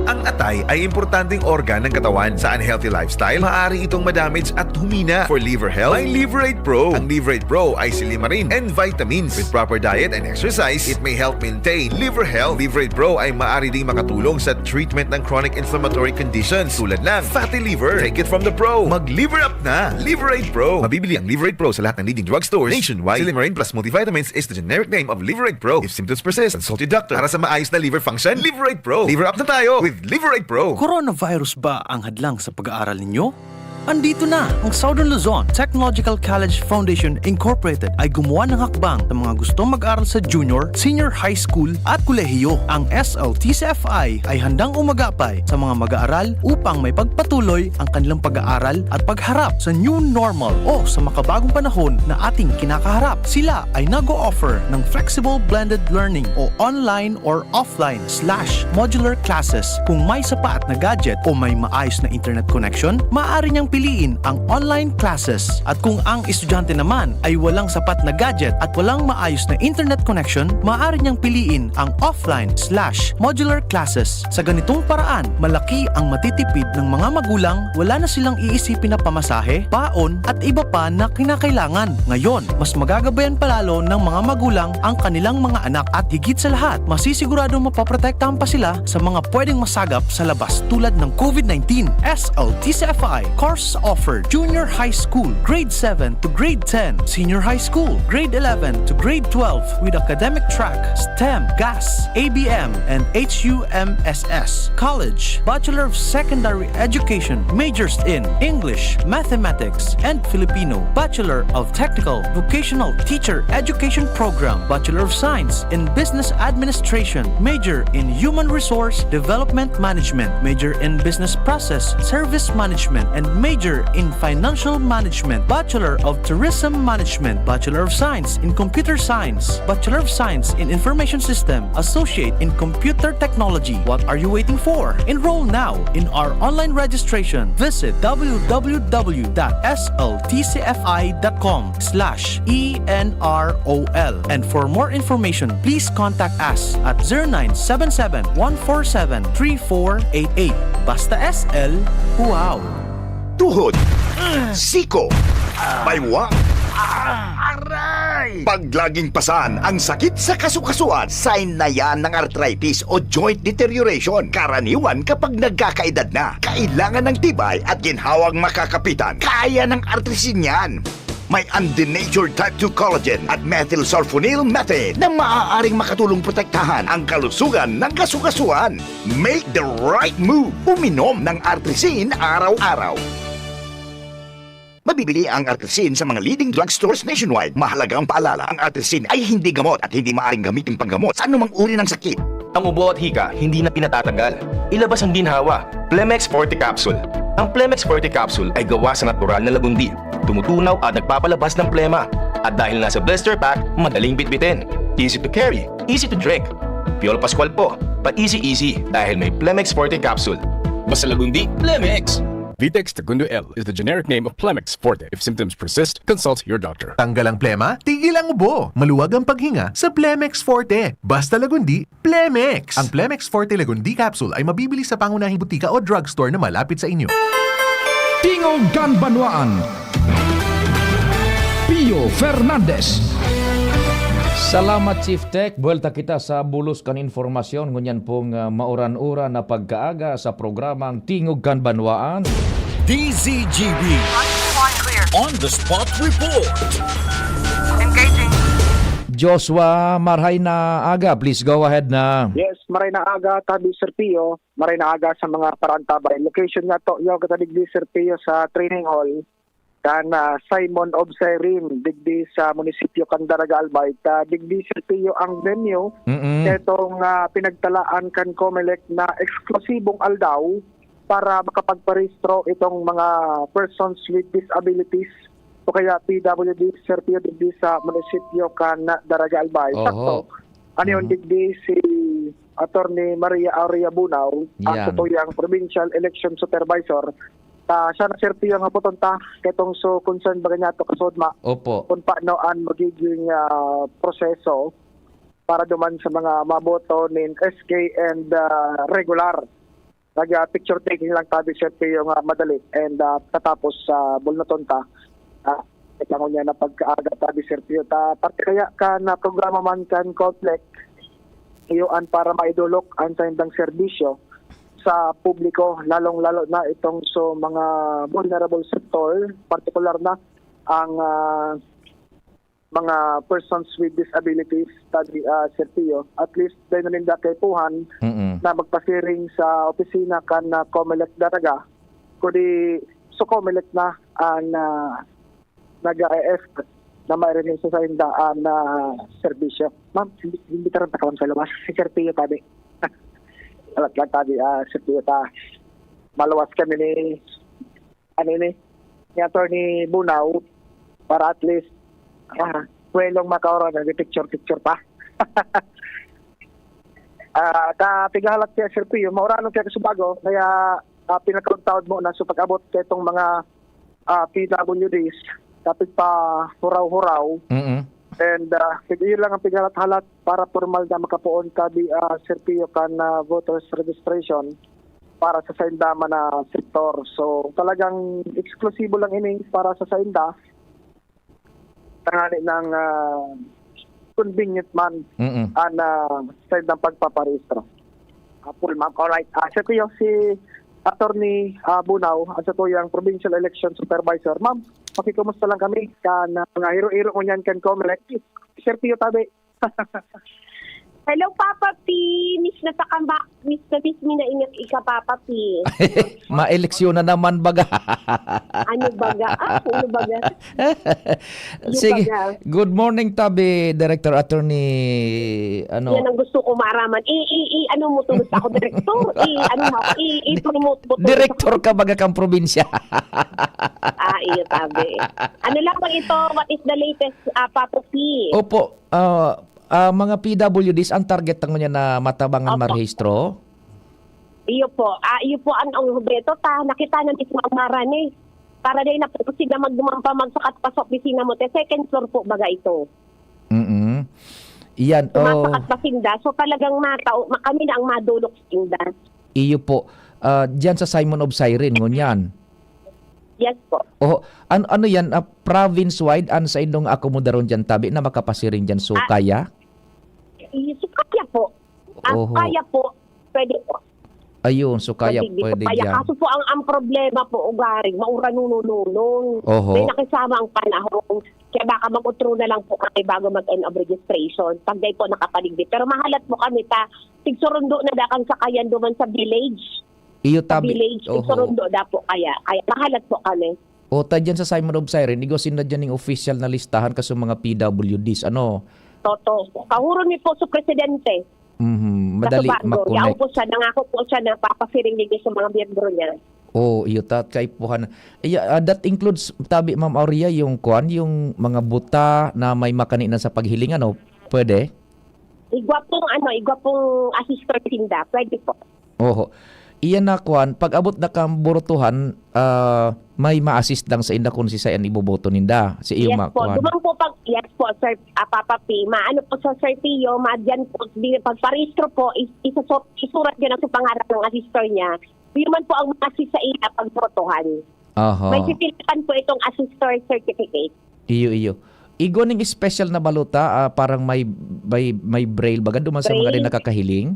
Ang atay ay importanteng organ ng katawan. Sa unhealthy lifestyle, maaari itong madamage at humina. For liver health, may Liver Aid Pro. Ang Liver Aid Pro ay silimarin and vitamins. With proper diet and exercise, it may help maintain liver health. Liver Aid Pro ay maaari ding makatulong sa treatment ng chronic inflammatory conditions tulad ng fatty liver. Take it from the pro. Mag-liver up na! Liver Aid Pro. Mabibili ang Liver Aid Pro sa lahat ng leading drugstores nationwide. Silimarin plus multivitamins is the generic name of Liver Aid Pro. If symptoms persist, consult your doctor. Para sa maayos na liver function, Liver Aid Pro. Liver up na tayo! with Liverite Pro. Coronavirus ba ang hadlang sa pag-aaral ninyo? Andito na! Ang Southern Luzon Technological College Foundation Incorporated ay gumawa ng hakbang sa mga gustong mag-aral sa junior, senior high school at kolehiyo. Ang S L T C F I ay handang umagapay sa mga mag-aaral upang may pagpatuloy ang kanilang pag-aaral at pagharap sa new normal o sa makabagong panahon na ating kinakaharap. Sila ay nag-o-offer ng flexible blended learning o online or offline slash modular classes. Kung may sapat na gadget o may maayos na internet connection, maaari niyang piliin ang online classes. At kung ang estudyante naman ay walang sapat na gadget at walang maayos na internet connection, maaari niyang piliin ang offline slash modular classes. Sa ganitong paraan, malaki ang matitipid ng mga magulang, wala na silang iisipin na pamasahe, baon, at iba pa na kinakailangan. Ngayon, mas magagabayan palalo ng mga magulang ang kanilang mga anak at higit sa lahat, masisiguradong mapoprotektahan pa sila sa mga pwedeng masagap sa labas tulad ng COVID nineteen. S L T C F I, course offered, junior high school, grade seven to grade ten, senior high school, grade eleven to grade twelve, with academic track, STEM, GAS, A B M, and H U M S S. College, Bachelor of Secondary Education, majors in English, Mathematics, and Filipino, Bachelor of Technical Vocational Teacher Education Program, Bachelor of Science in Business Administration, major in Human Resource Development Management, major in Business Process Service Management, and major in Financial Management, Bachelor of Tourism Management, Bachelor of Science in Computer Science, Bachelor of Science in Information System, Associate in Computer Technology. What are you waiting for? Enroll now in our online registration. Visit W W W dot S L T C F I dot com slash E N R O L. And for more information, please contact us at zero nine seven seven, one four seven, three four eight eight. Basta S L, wow! Tuhod, siko, baywa, aray! Pag laging pasan ang sakit sa kasukasuan, sign na yan ng arthritis o joint deterioration. Karaniwan kapag nagkakaedad na, kailangan ng tibay at ginhawang makakapitan. Kaya ng Artrisin yan. May undenatured type two collagen at methylsulfonyl methane na maaaring makatulong protektahan ang kalusugan ng kasukasuan. Make the right move. Uminom ng Artrisin araw-araw. Mabibili ang Artrisin sa mga leading drugstores nationwide. Mahalagang paalala, ang Artrisin ay hindi gamot at hindi maaaring gamitin panggamot sa anumang uri ng sakit. Ang ubo at hika, hindi na pinatatagal. Ilabas ang ginhawa. Plemex Forte Capsule. Ang Plemex Forte Capsule ay gawa sa natural na lagundi. Tumutunaw at nagpapalabas ng plema. At dahil nasa blister pack, madaling bitbitin. Easy to carry, easy to drink. Piolo Pascual po, pa-easy-easy dahil may Plemex Forte Capsule. Basta lagundi, Plemex! Vitex Segundo L is the generic name of Plemex Forte. If symptoms persist, consult your doctor. Tanggal ang plema, tigil ang ubo, maluwag ang paghinga sa Plemex Forte. Basta lagundi, Plemex! Ang Plemex Forte Lagundi Capsule ay mabibili sa pangunahing butika o drugstore na malapit sa inyo. Tingog kan Banwaan, Pio Fernandez. Salamat, Chief Tech. Buwelta kita sa bulos kan informasyon ngunyan pong, ah, mauran-uran na pagkaaga sa programang Tingog kan Banwaan. D Z G B On the spot report. Engaging. Joshua, maray na aga. Please go ahead na. Yes, maray na aga, Tabi Sir Pio. Maray na aga sa mga paraantabay. Location nga to, yaw kita digdi, Sir Pio, sa training hall kan, ah, Simon of Cyrene, digdi sa munisipyo kan Daraga Albay. Ta, digdi, Sir Pio, ang venue Mm-mm. Ketong, ah, pinagtalaan kan Comelec na eksklusibong aldaw para makapagparehistro itong mga persons with disabilities o kaya P W D, Sir Pio, digdi sa munisipyo kan Daraga Albay. Oho. Sakto. Ano yun, Mhm. digdi si Attorney Maria Aurea Bunao, ang Yan. tutuyang provincial election supervisor. Ta, siya na, Sir Pio, nga puton ta, ketong so concern baga niya to kasudma. Opo. Kung paano ang magiging, ah, proseso para duman sa mga maboto nin S K and, ah, regular. Nag, ah, picture taking lang tabi, Sir Pio, nga madali. And, ah, katapos, ah, bulnoton ta. Ah, ito ngunyan na pagkaaga tabi, Sir Pio. Ta, parte kaya kan programa man kan Comelec, iyo an para maidulok an saindang serbisyo sa publiko, lalong-lalo na itong so mga vulnerable sector, partikular na ang, ah, mga persons with disabilities, tabi, ah, Sir Pio. At least, dahil na ninda kaipuhan, Mm-mm. na magpasiring sa opisina kan, ah, Comelec Daraga, kundi sa Comelec na ang, ah, nag-a-effort na mairinig sa saindaan na serbisyo. Ma'am, hindi, hindi ka rin nakawan sa luwas. Si Sir Pio tabi. Alat lang tabi, ah, Sir Pio ta. Maluwas kami ni, ano ini, ni Attorney Bunaw para at least, ah, kwelong makaoron, nag-picture-picture pa. Ah, ka pigahalat kaya, Sir Pio, mauranon kaya kasubago, kaya, ah, pinakauntaod mo na sa pag-abot kaya itong mga, ah, P W Ds, kapit pa huraw-huraw. Mm. And, ah, sige, yun lang ang pigahalat-halat para formal na makapoon kabi, ah, Sir Pio, kan, ah, voters registration para sa saindama na sektor. So, talagang eksklusibo lang ini para sa sainda. Tangani ng, ah, convenient man Mm. ang, ah, saindang pagpaparehistro. Ah, full, ma'am. Alright. Ah, Sir Pio, si Attorney, ah, Bunaw, ang satuyang Provincial Election Supervisor. Ma'am, pakikumusta lang kami kan, ah, mga hiro-hiro ngunyan kan Comelec. Sir Pio tabi. Hello, Papa P. Miss na sa kamba. Miss na miss mi na ingat ika, Papa P. Maeleksyon na naman baga. Ano baga? Ah, ano baga? Ano Sige. baga? Good morning, tabi, Director Attorney, ano? Yan ang gusto ko maaraman. I, i, i, ano mo tulos ako, Director? I, ano mo, i, i, promote mo tulos Director ka baga kang probinsya. Ah, iyo, tabi. Ano lang po ito? What is the latest, ah, Papa P? Opo, ah, ah, mga P W Ds ang target tango niya na matabangan Opo. marehistro? Iyo po. Ah, iyo po ang, ang Beto ta. Nakita na mismo ang Maran eh. Para din na po sila magdumang pa magsakat pa sa opisina mo. Te, second floor po baga ito. Mm. Iyan, oh, Sumasakat pa sinda. So talagang matao, ma- kami na ang madulok sinda. iyo po. Ah, diyan sa Simon of Cyrene, ngunyan. Yes po. Oh, an- ano yan? Ah, province-wide, an sa indong akomodaron diyan, tabi, na makapasiring diyan, so Ah. kaya? Iyo, so kaya po. Ah, Oho. kaya po. Pwede po. Ayun, so kaya Pwede, pwede kaya. diyan. Kaso po ang, ang problema po, ugaring, maura nunununong. Oho. May nakisama ang panahon. Kaya baka mag-utro na lang po kami bago mag-end of registration. Pag di po nakapaligdi. Pero mahalat po kami ta, tigsurundo na dakang sakayan duman sa village. Iyo, Sa tabi. village, Oho. tigsurundo da po kaya. Kaya mahalat po kami. O, ta diyan sa Simon of Cyrene, igwa sinda diyan ning official na listahan kaso mga P W Ds, ano? Toto. Kahuro ni po sa presidente. Mhm, madali Kasubago, yaon makonect. po siya, nangako po siya na papasiring din sa mga miyembro niya. Oh, iyo, ta, kaipuhan. Iya, ah, that includes, tabi, Ma'am Aurea, yung kwan, yung mga buta na may makaninan sa paghiling, ano? Pwede? Igwa pong, ano, igwa pong assistant sinda. Pwede po. Oho. Iyan na kwan, pag abot na kang burutuhan, ah, may ma-assist lang sa inda kung si sayan iboboto ninda. Si iyo Yes ma po. kwan. Dumang po pag, yes po, sir, ah, Papa P. Maano po sa Sir Pio, madyan po, di, pagparehistro po, is, isa, isurat niya lang sa pangalan ng assistant niya. Yun man po ang ma-assist sa iya pag botohan. Aha. May sisilipan po itong assistant certificate. Iyo, iyo. Igwa ning special na balota, ah, parang may, may, may braille baga duman sa mga Braille? rin nakakahiling?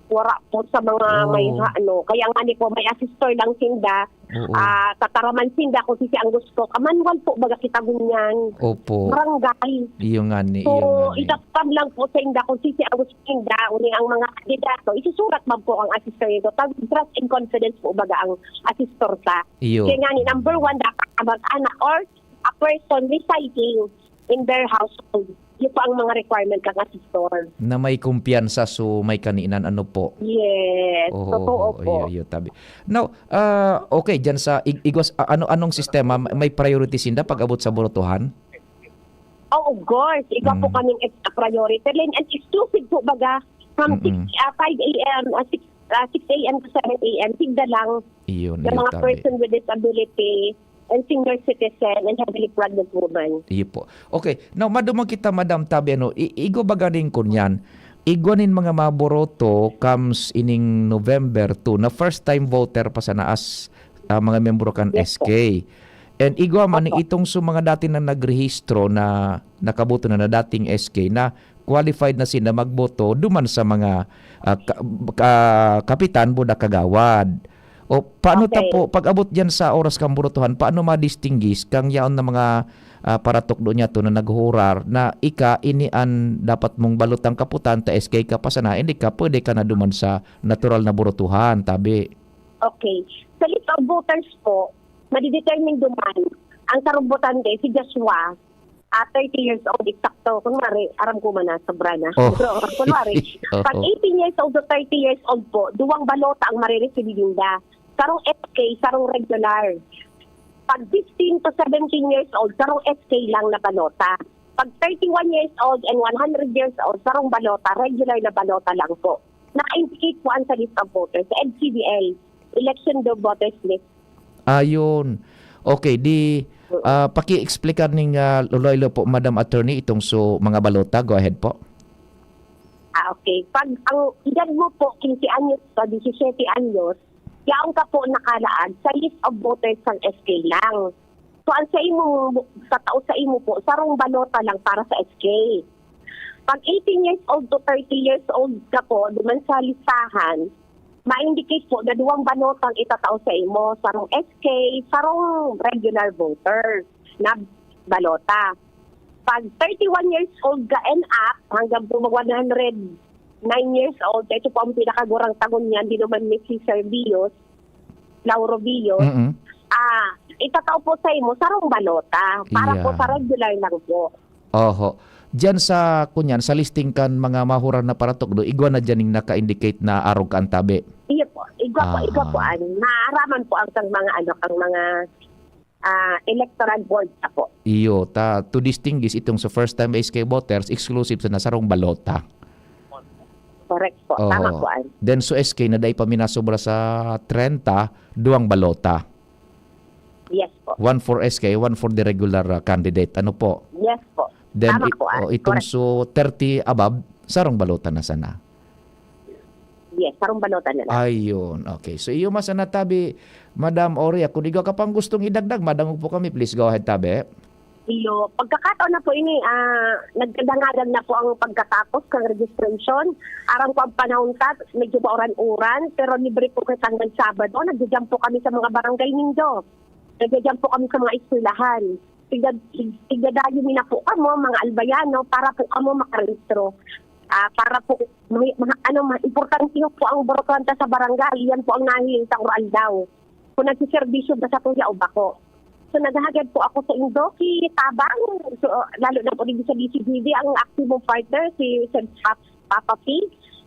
Wara po sa mga Oo. may ha- ano. Kaya nga ni po, may assistant lang sinda. Oo. Ah, tataraman sinda kung sisi ang gusto. Kamanual po, baga kita gunyan. Opo. Barangay. Iyo nga ni, So, iyo nga ni. itapam lang po sa inda kung sisi ang gusto ninda, uli ang mga kandidato, isusurat man po ang assistant nito. Pag trust and confidence po, baga ang assistor ta. Iyo. Kaya nga ni, number one, dapat kamag-anak or a person residing in their household. Yun po ang mga requirement ng assistor. Na may kumpiyansa, so may kaninan, ano po? Yes, Oo, totoo oo, po. iyo, iyo, tabi. Now, ah, okay, dyan sa ig- igwas, ah, ano, anong sistema? May priority sinda pag abot sa botohan? Oh, of course. Ikaw po Mm. kaming ex- priority lane and exclusive po baga from Mm-mm. six, ah, five a m, ah, six, ah, six a m to seven a m. Tigda lang Iyon, ng iyo, mga tabi. person with disability and senior citizen and heavily pregnant woman. Iyo po. Okay. Now, madumang kita, Madam Tabi, ano, i- igwa ba ganing kunyan? Igwa nin mga maboroto comes ining November two na first time voter pa sana as, ah, mga membro kan Yes po. S K. And igwa man Opo. itong sa mga dati na nagrehistro na nakaboto na, na dating S K na qualified na sila magboto duman sa mga, ah, ka- ka- kapitan, buda, kagawad. O paano ta Okay. po, pag-abot diyan sa oras kan burotohan, paano ma-distinguish kang yaon na mga, ah, paratukdo niyato na naghuhurar na ika ini an dapat mong balotang kaputan, ta S K ka pa sana, hindi ka, pwede ka na duman sa natural na burotohan, tabi? Okay. Sa list of voters po, madidetermine duman ang sarong botante, si Joshua, ah, thirty years old, eksakto. Kunwari, aram ko man na, sobra na. Oh. Pero, kunwari, Oo. pag eighteen years old to thirty years old po, duwang balota ang marireceive ninda. Sarong S K, sarong regular. Pag fifteen to seventeen years old, sarong S K lang na balota. Pag thirty-one years old and one hundred years old, sarong balota, regular na balota lang po. Naka-indicate po ang sa list of voters, sa L C V L, election of voters list. Ayun. Okay, di, ah, paki-explicar ning, ah, Iloilo po, Madam Attorney, itong so mga balota. Go ahead po. Ah, okay. Pag ang edad mo po, quince anyos pa, disisiyete anyos, yaon ka po nakalaag sa list of voters ng S K lang. So, ang sa imo, sa tao sa imo po, sarong balota lang para sa S K. Pag eighteen years old to thirty years old ka po, duman sa listahan, ma-indicate po na duwang balotang itatao sa imo, sarong S K, sarong regular voter na balota. Pag thirty-one years old ka and up, hanggang po mag one hundred nine years old, ito po ang pinakagurang tagon niyan, di naman ni si Sir Bios, Lauro Bios, Mm-mm. ah, itatao po sa imo, sarong balota, para po Yeah. sa regular lang po. Oho. Diyan sa, kunyan, sa listing kan mga mahurar na paratukdo, igwa na diyan ning naka-indicate na arog ka an tabi? Iyo po, igwa po, igwa po, Aha. an, maaraman po ang, ang mga, ano, ang mga ah, electoral board na po. Iyo, ta, to distinguish itong sa first time S K voters, exclusive sa nasarong balota. Correct po. Oo. Tama po, an. Then so S K na dai pa minasobra sa trenta, duwang balota. Yes po. One for S K, one for the regular, ah, candidate. Ano po? Yes po. Then Tama it- po, an. oh, itong Correct. so thirty above, sarong balota na sana. Yes, sarong balota na lang. Ayun. Okay. So, iyo man sana tabi, Madam Oria. Kung igwa ka pang gustong idagdag, madangog po kami. Please go ahead, tabi. Iyo, pagkakataon na po ini, ah, nagkadangadan na po ang pagkatapos ng registration. Aram ko ang panahon ta, medyo mauran-uran, pero libre po kita hanggang Sabado. Nagja-jam po kami sa mga barangay nindo. Nagja-jam po kami sa mga eskwelahan. Tigad-, tig-, tigadayo mi na po kamo, mga albayano, para po kamo makarehistro. Ah, para po, may, mga, ano, ma-, importante po ang borotante sa barangay. Yan po ang nahiling sa aldaw. Kung nagsiservisyo ba sa tuya o bako. So, naghahagad po ako sa indo, si Tabang. So, lalo na po dito sa D C G D, ang aktibong partner, si Sir Pap-, Papa P,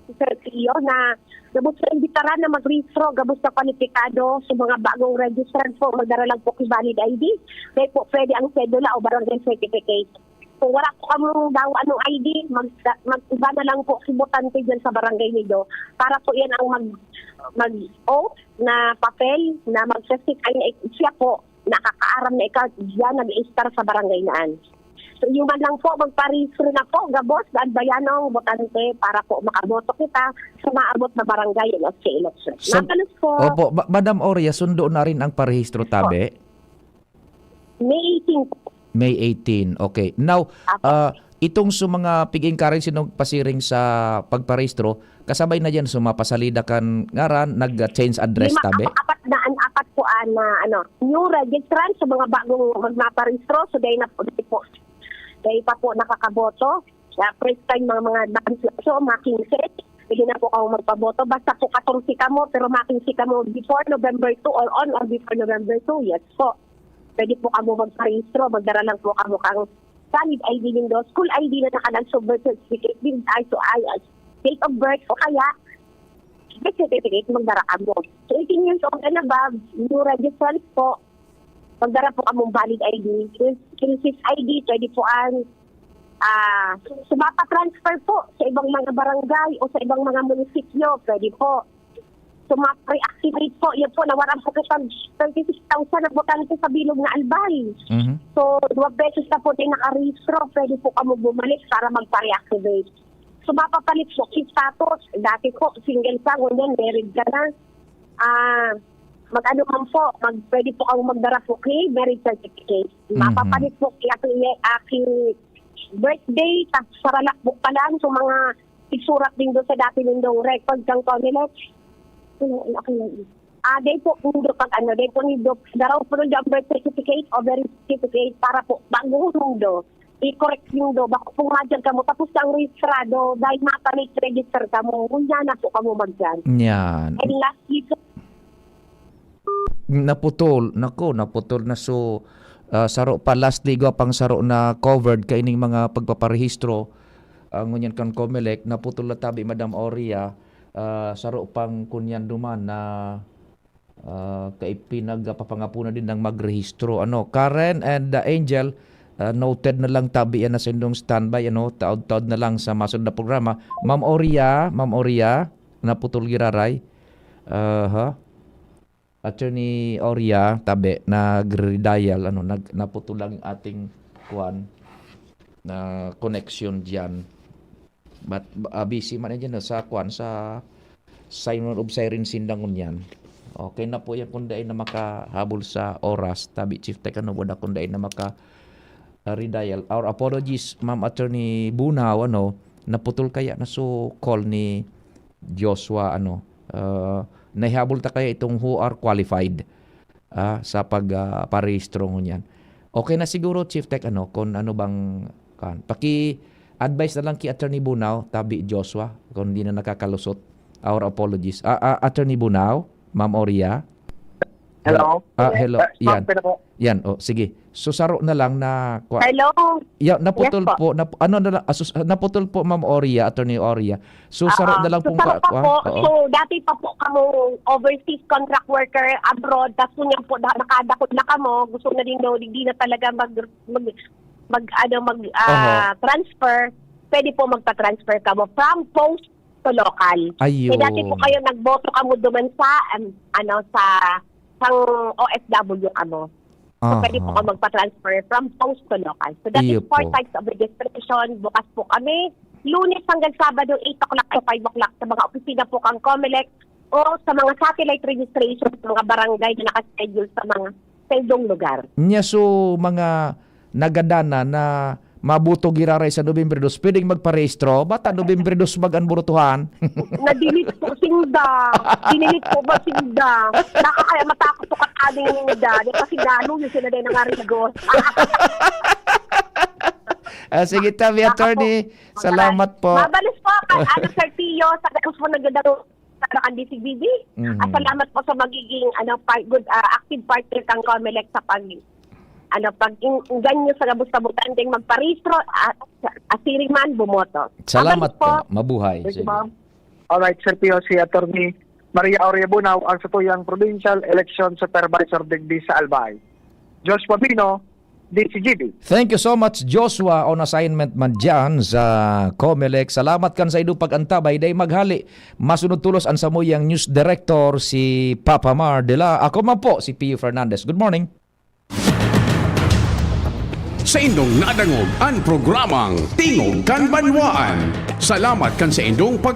si Sir Cleo, na gabos na imbitaran na magrehistro, gabos na kwalipikado. So, mga bagong registrant po, magdara lang po ki valid I D. Dahil po, pwede ang sedula o barangay certificate. Kung wala po kamong dawa anong I D, mag-, mag-iba na lang po si botante dyan sa barangay nindo. Para po yan ang mag-, mag-oath na papel na mag-testify na ik-, siya po nakakaaram na ikaw diyan nag-i-star sa barangay naan. So, yun man lang po, magparehistro na po, gabos, daan bayanong botante para po makaboto kita sa maabot na barangay and S K election. So, Mapalos po. Opo, Ma- Madam Oria, sundo na rin ang parehistro, tabi? May eighteen po. May eighteen. Okay. Now, Apo. ah, itong sa mga pig-encourage sinong pasiring sa pagparehistro, kasabay na diyan sa mga pasalida kan ngaran, nag-change address, Lima, tabi? Apat na, an apat po, ah, na, ano, new registrant sa mga bagong magmaparehistro. So, dahil na po, dahil po, dahil pa po nakakaboto. Sa first time, mga, mga dance, so, mga quince, pwede na po kamo magpaboto. Basta po katorse kamo, pero mga quince kamo before November two or on or before November two, yes po. Pwede po kamo magparehistro, magdara lang po kamo kang valid I D nindo, school I D na nakalag sa birth certificate, din ay so ay, ay, date of birth, o kaya birth certificate, magdara kamo. So, eighteen years old and above, new registrants po, magdara po kamong valid I D. Yung Census I D, pwede po ang, ah, sumapa transfer po sa ibang mga barangay o sa ibang mga munisipyo, pwede po. Sumapa reactivate po, yan po, nawaran po kitang thirty-six thousand na botante sa bilog na Albay. Mhm. So, duwa beses na po din nakarehistro, pwede po kamo bumalik para magpa-reactivate. So, mapapalit po ki status. Dati po, single ka, ngunyan, married ka na. Ah, mag-ano man po, mag, pwede po kamo magdara po ki marriage certificate. Mhm. Mapapalit po ki, aki, aki birthday, tapos saralak po pa lang. So, mga isurat din doon sa dati nindong record kang Comelec. Ano, ano, ano, Ah, dai po nindo pag ano, dai po nindo, daraw po nindo ang birth certificate o marriage certificate para po bago nindo i-correct nindo, bako pong madyan kamo, tapos ang rehistrado, dahil mata may register kamo, ngunyan na po kamo magyan. Yan. And lastly, sir, Naputol. Nako, naputol na. So, ah, saro pa, lastly, igwa pang saro na covered kaining mga pagpaparehistro, ah, ngunyan kan Comelec, naputol na tabi, Madam Oria, ah, saro pang kunyan duman na, ah, kaipinagpapangapunan din ng magrehistro. Ano, Karen and, ah, Angel, ah, noted na lang tabi yan na sa indong standby, ano, taod-taod na lang sa masunod na programa. Ma'am Oria, Ma'am Oria, naputol giraray. Aha. Attorney Oria, tabi, nagre-redial, ano, nag-, naputol lang ating, kuwan, na connection diyan. But, ah, busy man yan, no, sa, kuwan, sa Simon of Siren sinda ngunyan. Okay na po yan kung dai na makahabol sa oras. Tabi, Chief Tech, ano, wala kung dai na maka, ah, redial. Our apologies, Ma'am Attorney Bunao, ano, naputol kaya na so call ni Joshua, ano, ah, naihabol ta kaya itong who are qualified, ah, sa pag, ah, parehistro ngunyan. Okay na siguro, Chief Tech, ano, kung ano bang, kan, paki-advise na lang ki Attorney Bunao, tabi Joshua, kung di na nakakalusot. Our apologies. Ah, ah, Attorney Bunao, Ma'am Oria. Hello? Ah, hello. Eh, Yan. Pwede po? Yan, oh, sige. So, saro na lang na kwa- Hello? Ya, naputol Yes po. po, nap-, ano na lang, asus-, naputol po, Ma'am Oria, Attorney Oria. So, saro Oo. na lang So, pong saro ka-, pa kwa-, po. oo. So, dati pa po kamo overseas contract worker abroad, tas ngunyan po, da-, nakadakod na kamo, gusto na din daw, di na talaga mag, mag, mag, ano, mag, ah, Oho. transfer. Pwede po magpa-transfer kamo from post to local. Ayun. Kaya dati po kayo nagboto kamo duman sa, um, ano, sa, sa O F W kamo. So, pwede po Aha. kayo magpa-transfer from post to local. So, that Iyo is four po. types of registration. Bukas po kami, Lunes hanggang Sabado, eight o'clock to five o'clock sa mga opisina po kang Comelec o sa mga satellite registration sa mga barangay na nakaschedule sa mga, sa inyong lugar. Nya, so, mga nagadana na mabuto giraray sa Nobyembre dos, pwedeng magparehistro? Bata Nobyembre dos mag-, an burutuhan? Na-delete po sinda. Dinilit po ba sinda? Nakakaya matakot po kataning ninda. Di pa sinda, ano, yung sila din nangarigos. Ah, sige, tabi, Nakapo. Attorney. Salamat po. Mabalis po, ka-, ano, Sir Tio, sa gabos mo nagdadaro sa kan D C B B. Mhm. At salamat po sa magiging, ano, par-, good, ah, active partner kang Comelec sa pag, ano, pag in-, inggan nyo sa gabos-gabutan ding magparehistro, ah, sa, asiring man, bumoto. Salamat Mabalis po. po. Mabuhay. Thank you, Sige. ma'am. Alright, Sir Pio, si Attorney Maria Aurea Bunao, ang satuyang Provincial Election Supervisor digdi sa Albay. Josh Pabino, D C G B. Thank you so much, Joshua, on assignment man dyan sa Comelec. Salamat kan sa idong pag-antabay. Dai maghali, masunod tolos an samuyang news director, si Papa Mar de la. Ako man po, si Pio Fernandez. Good morning. Sa indong nadangog an programang Tingog kan Banwaan. Salamat kan sa indong pag-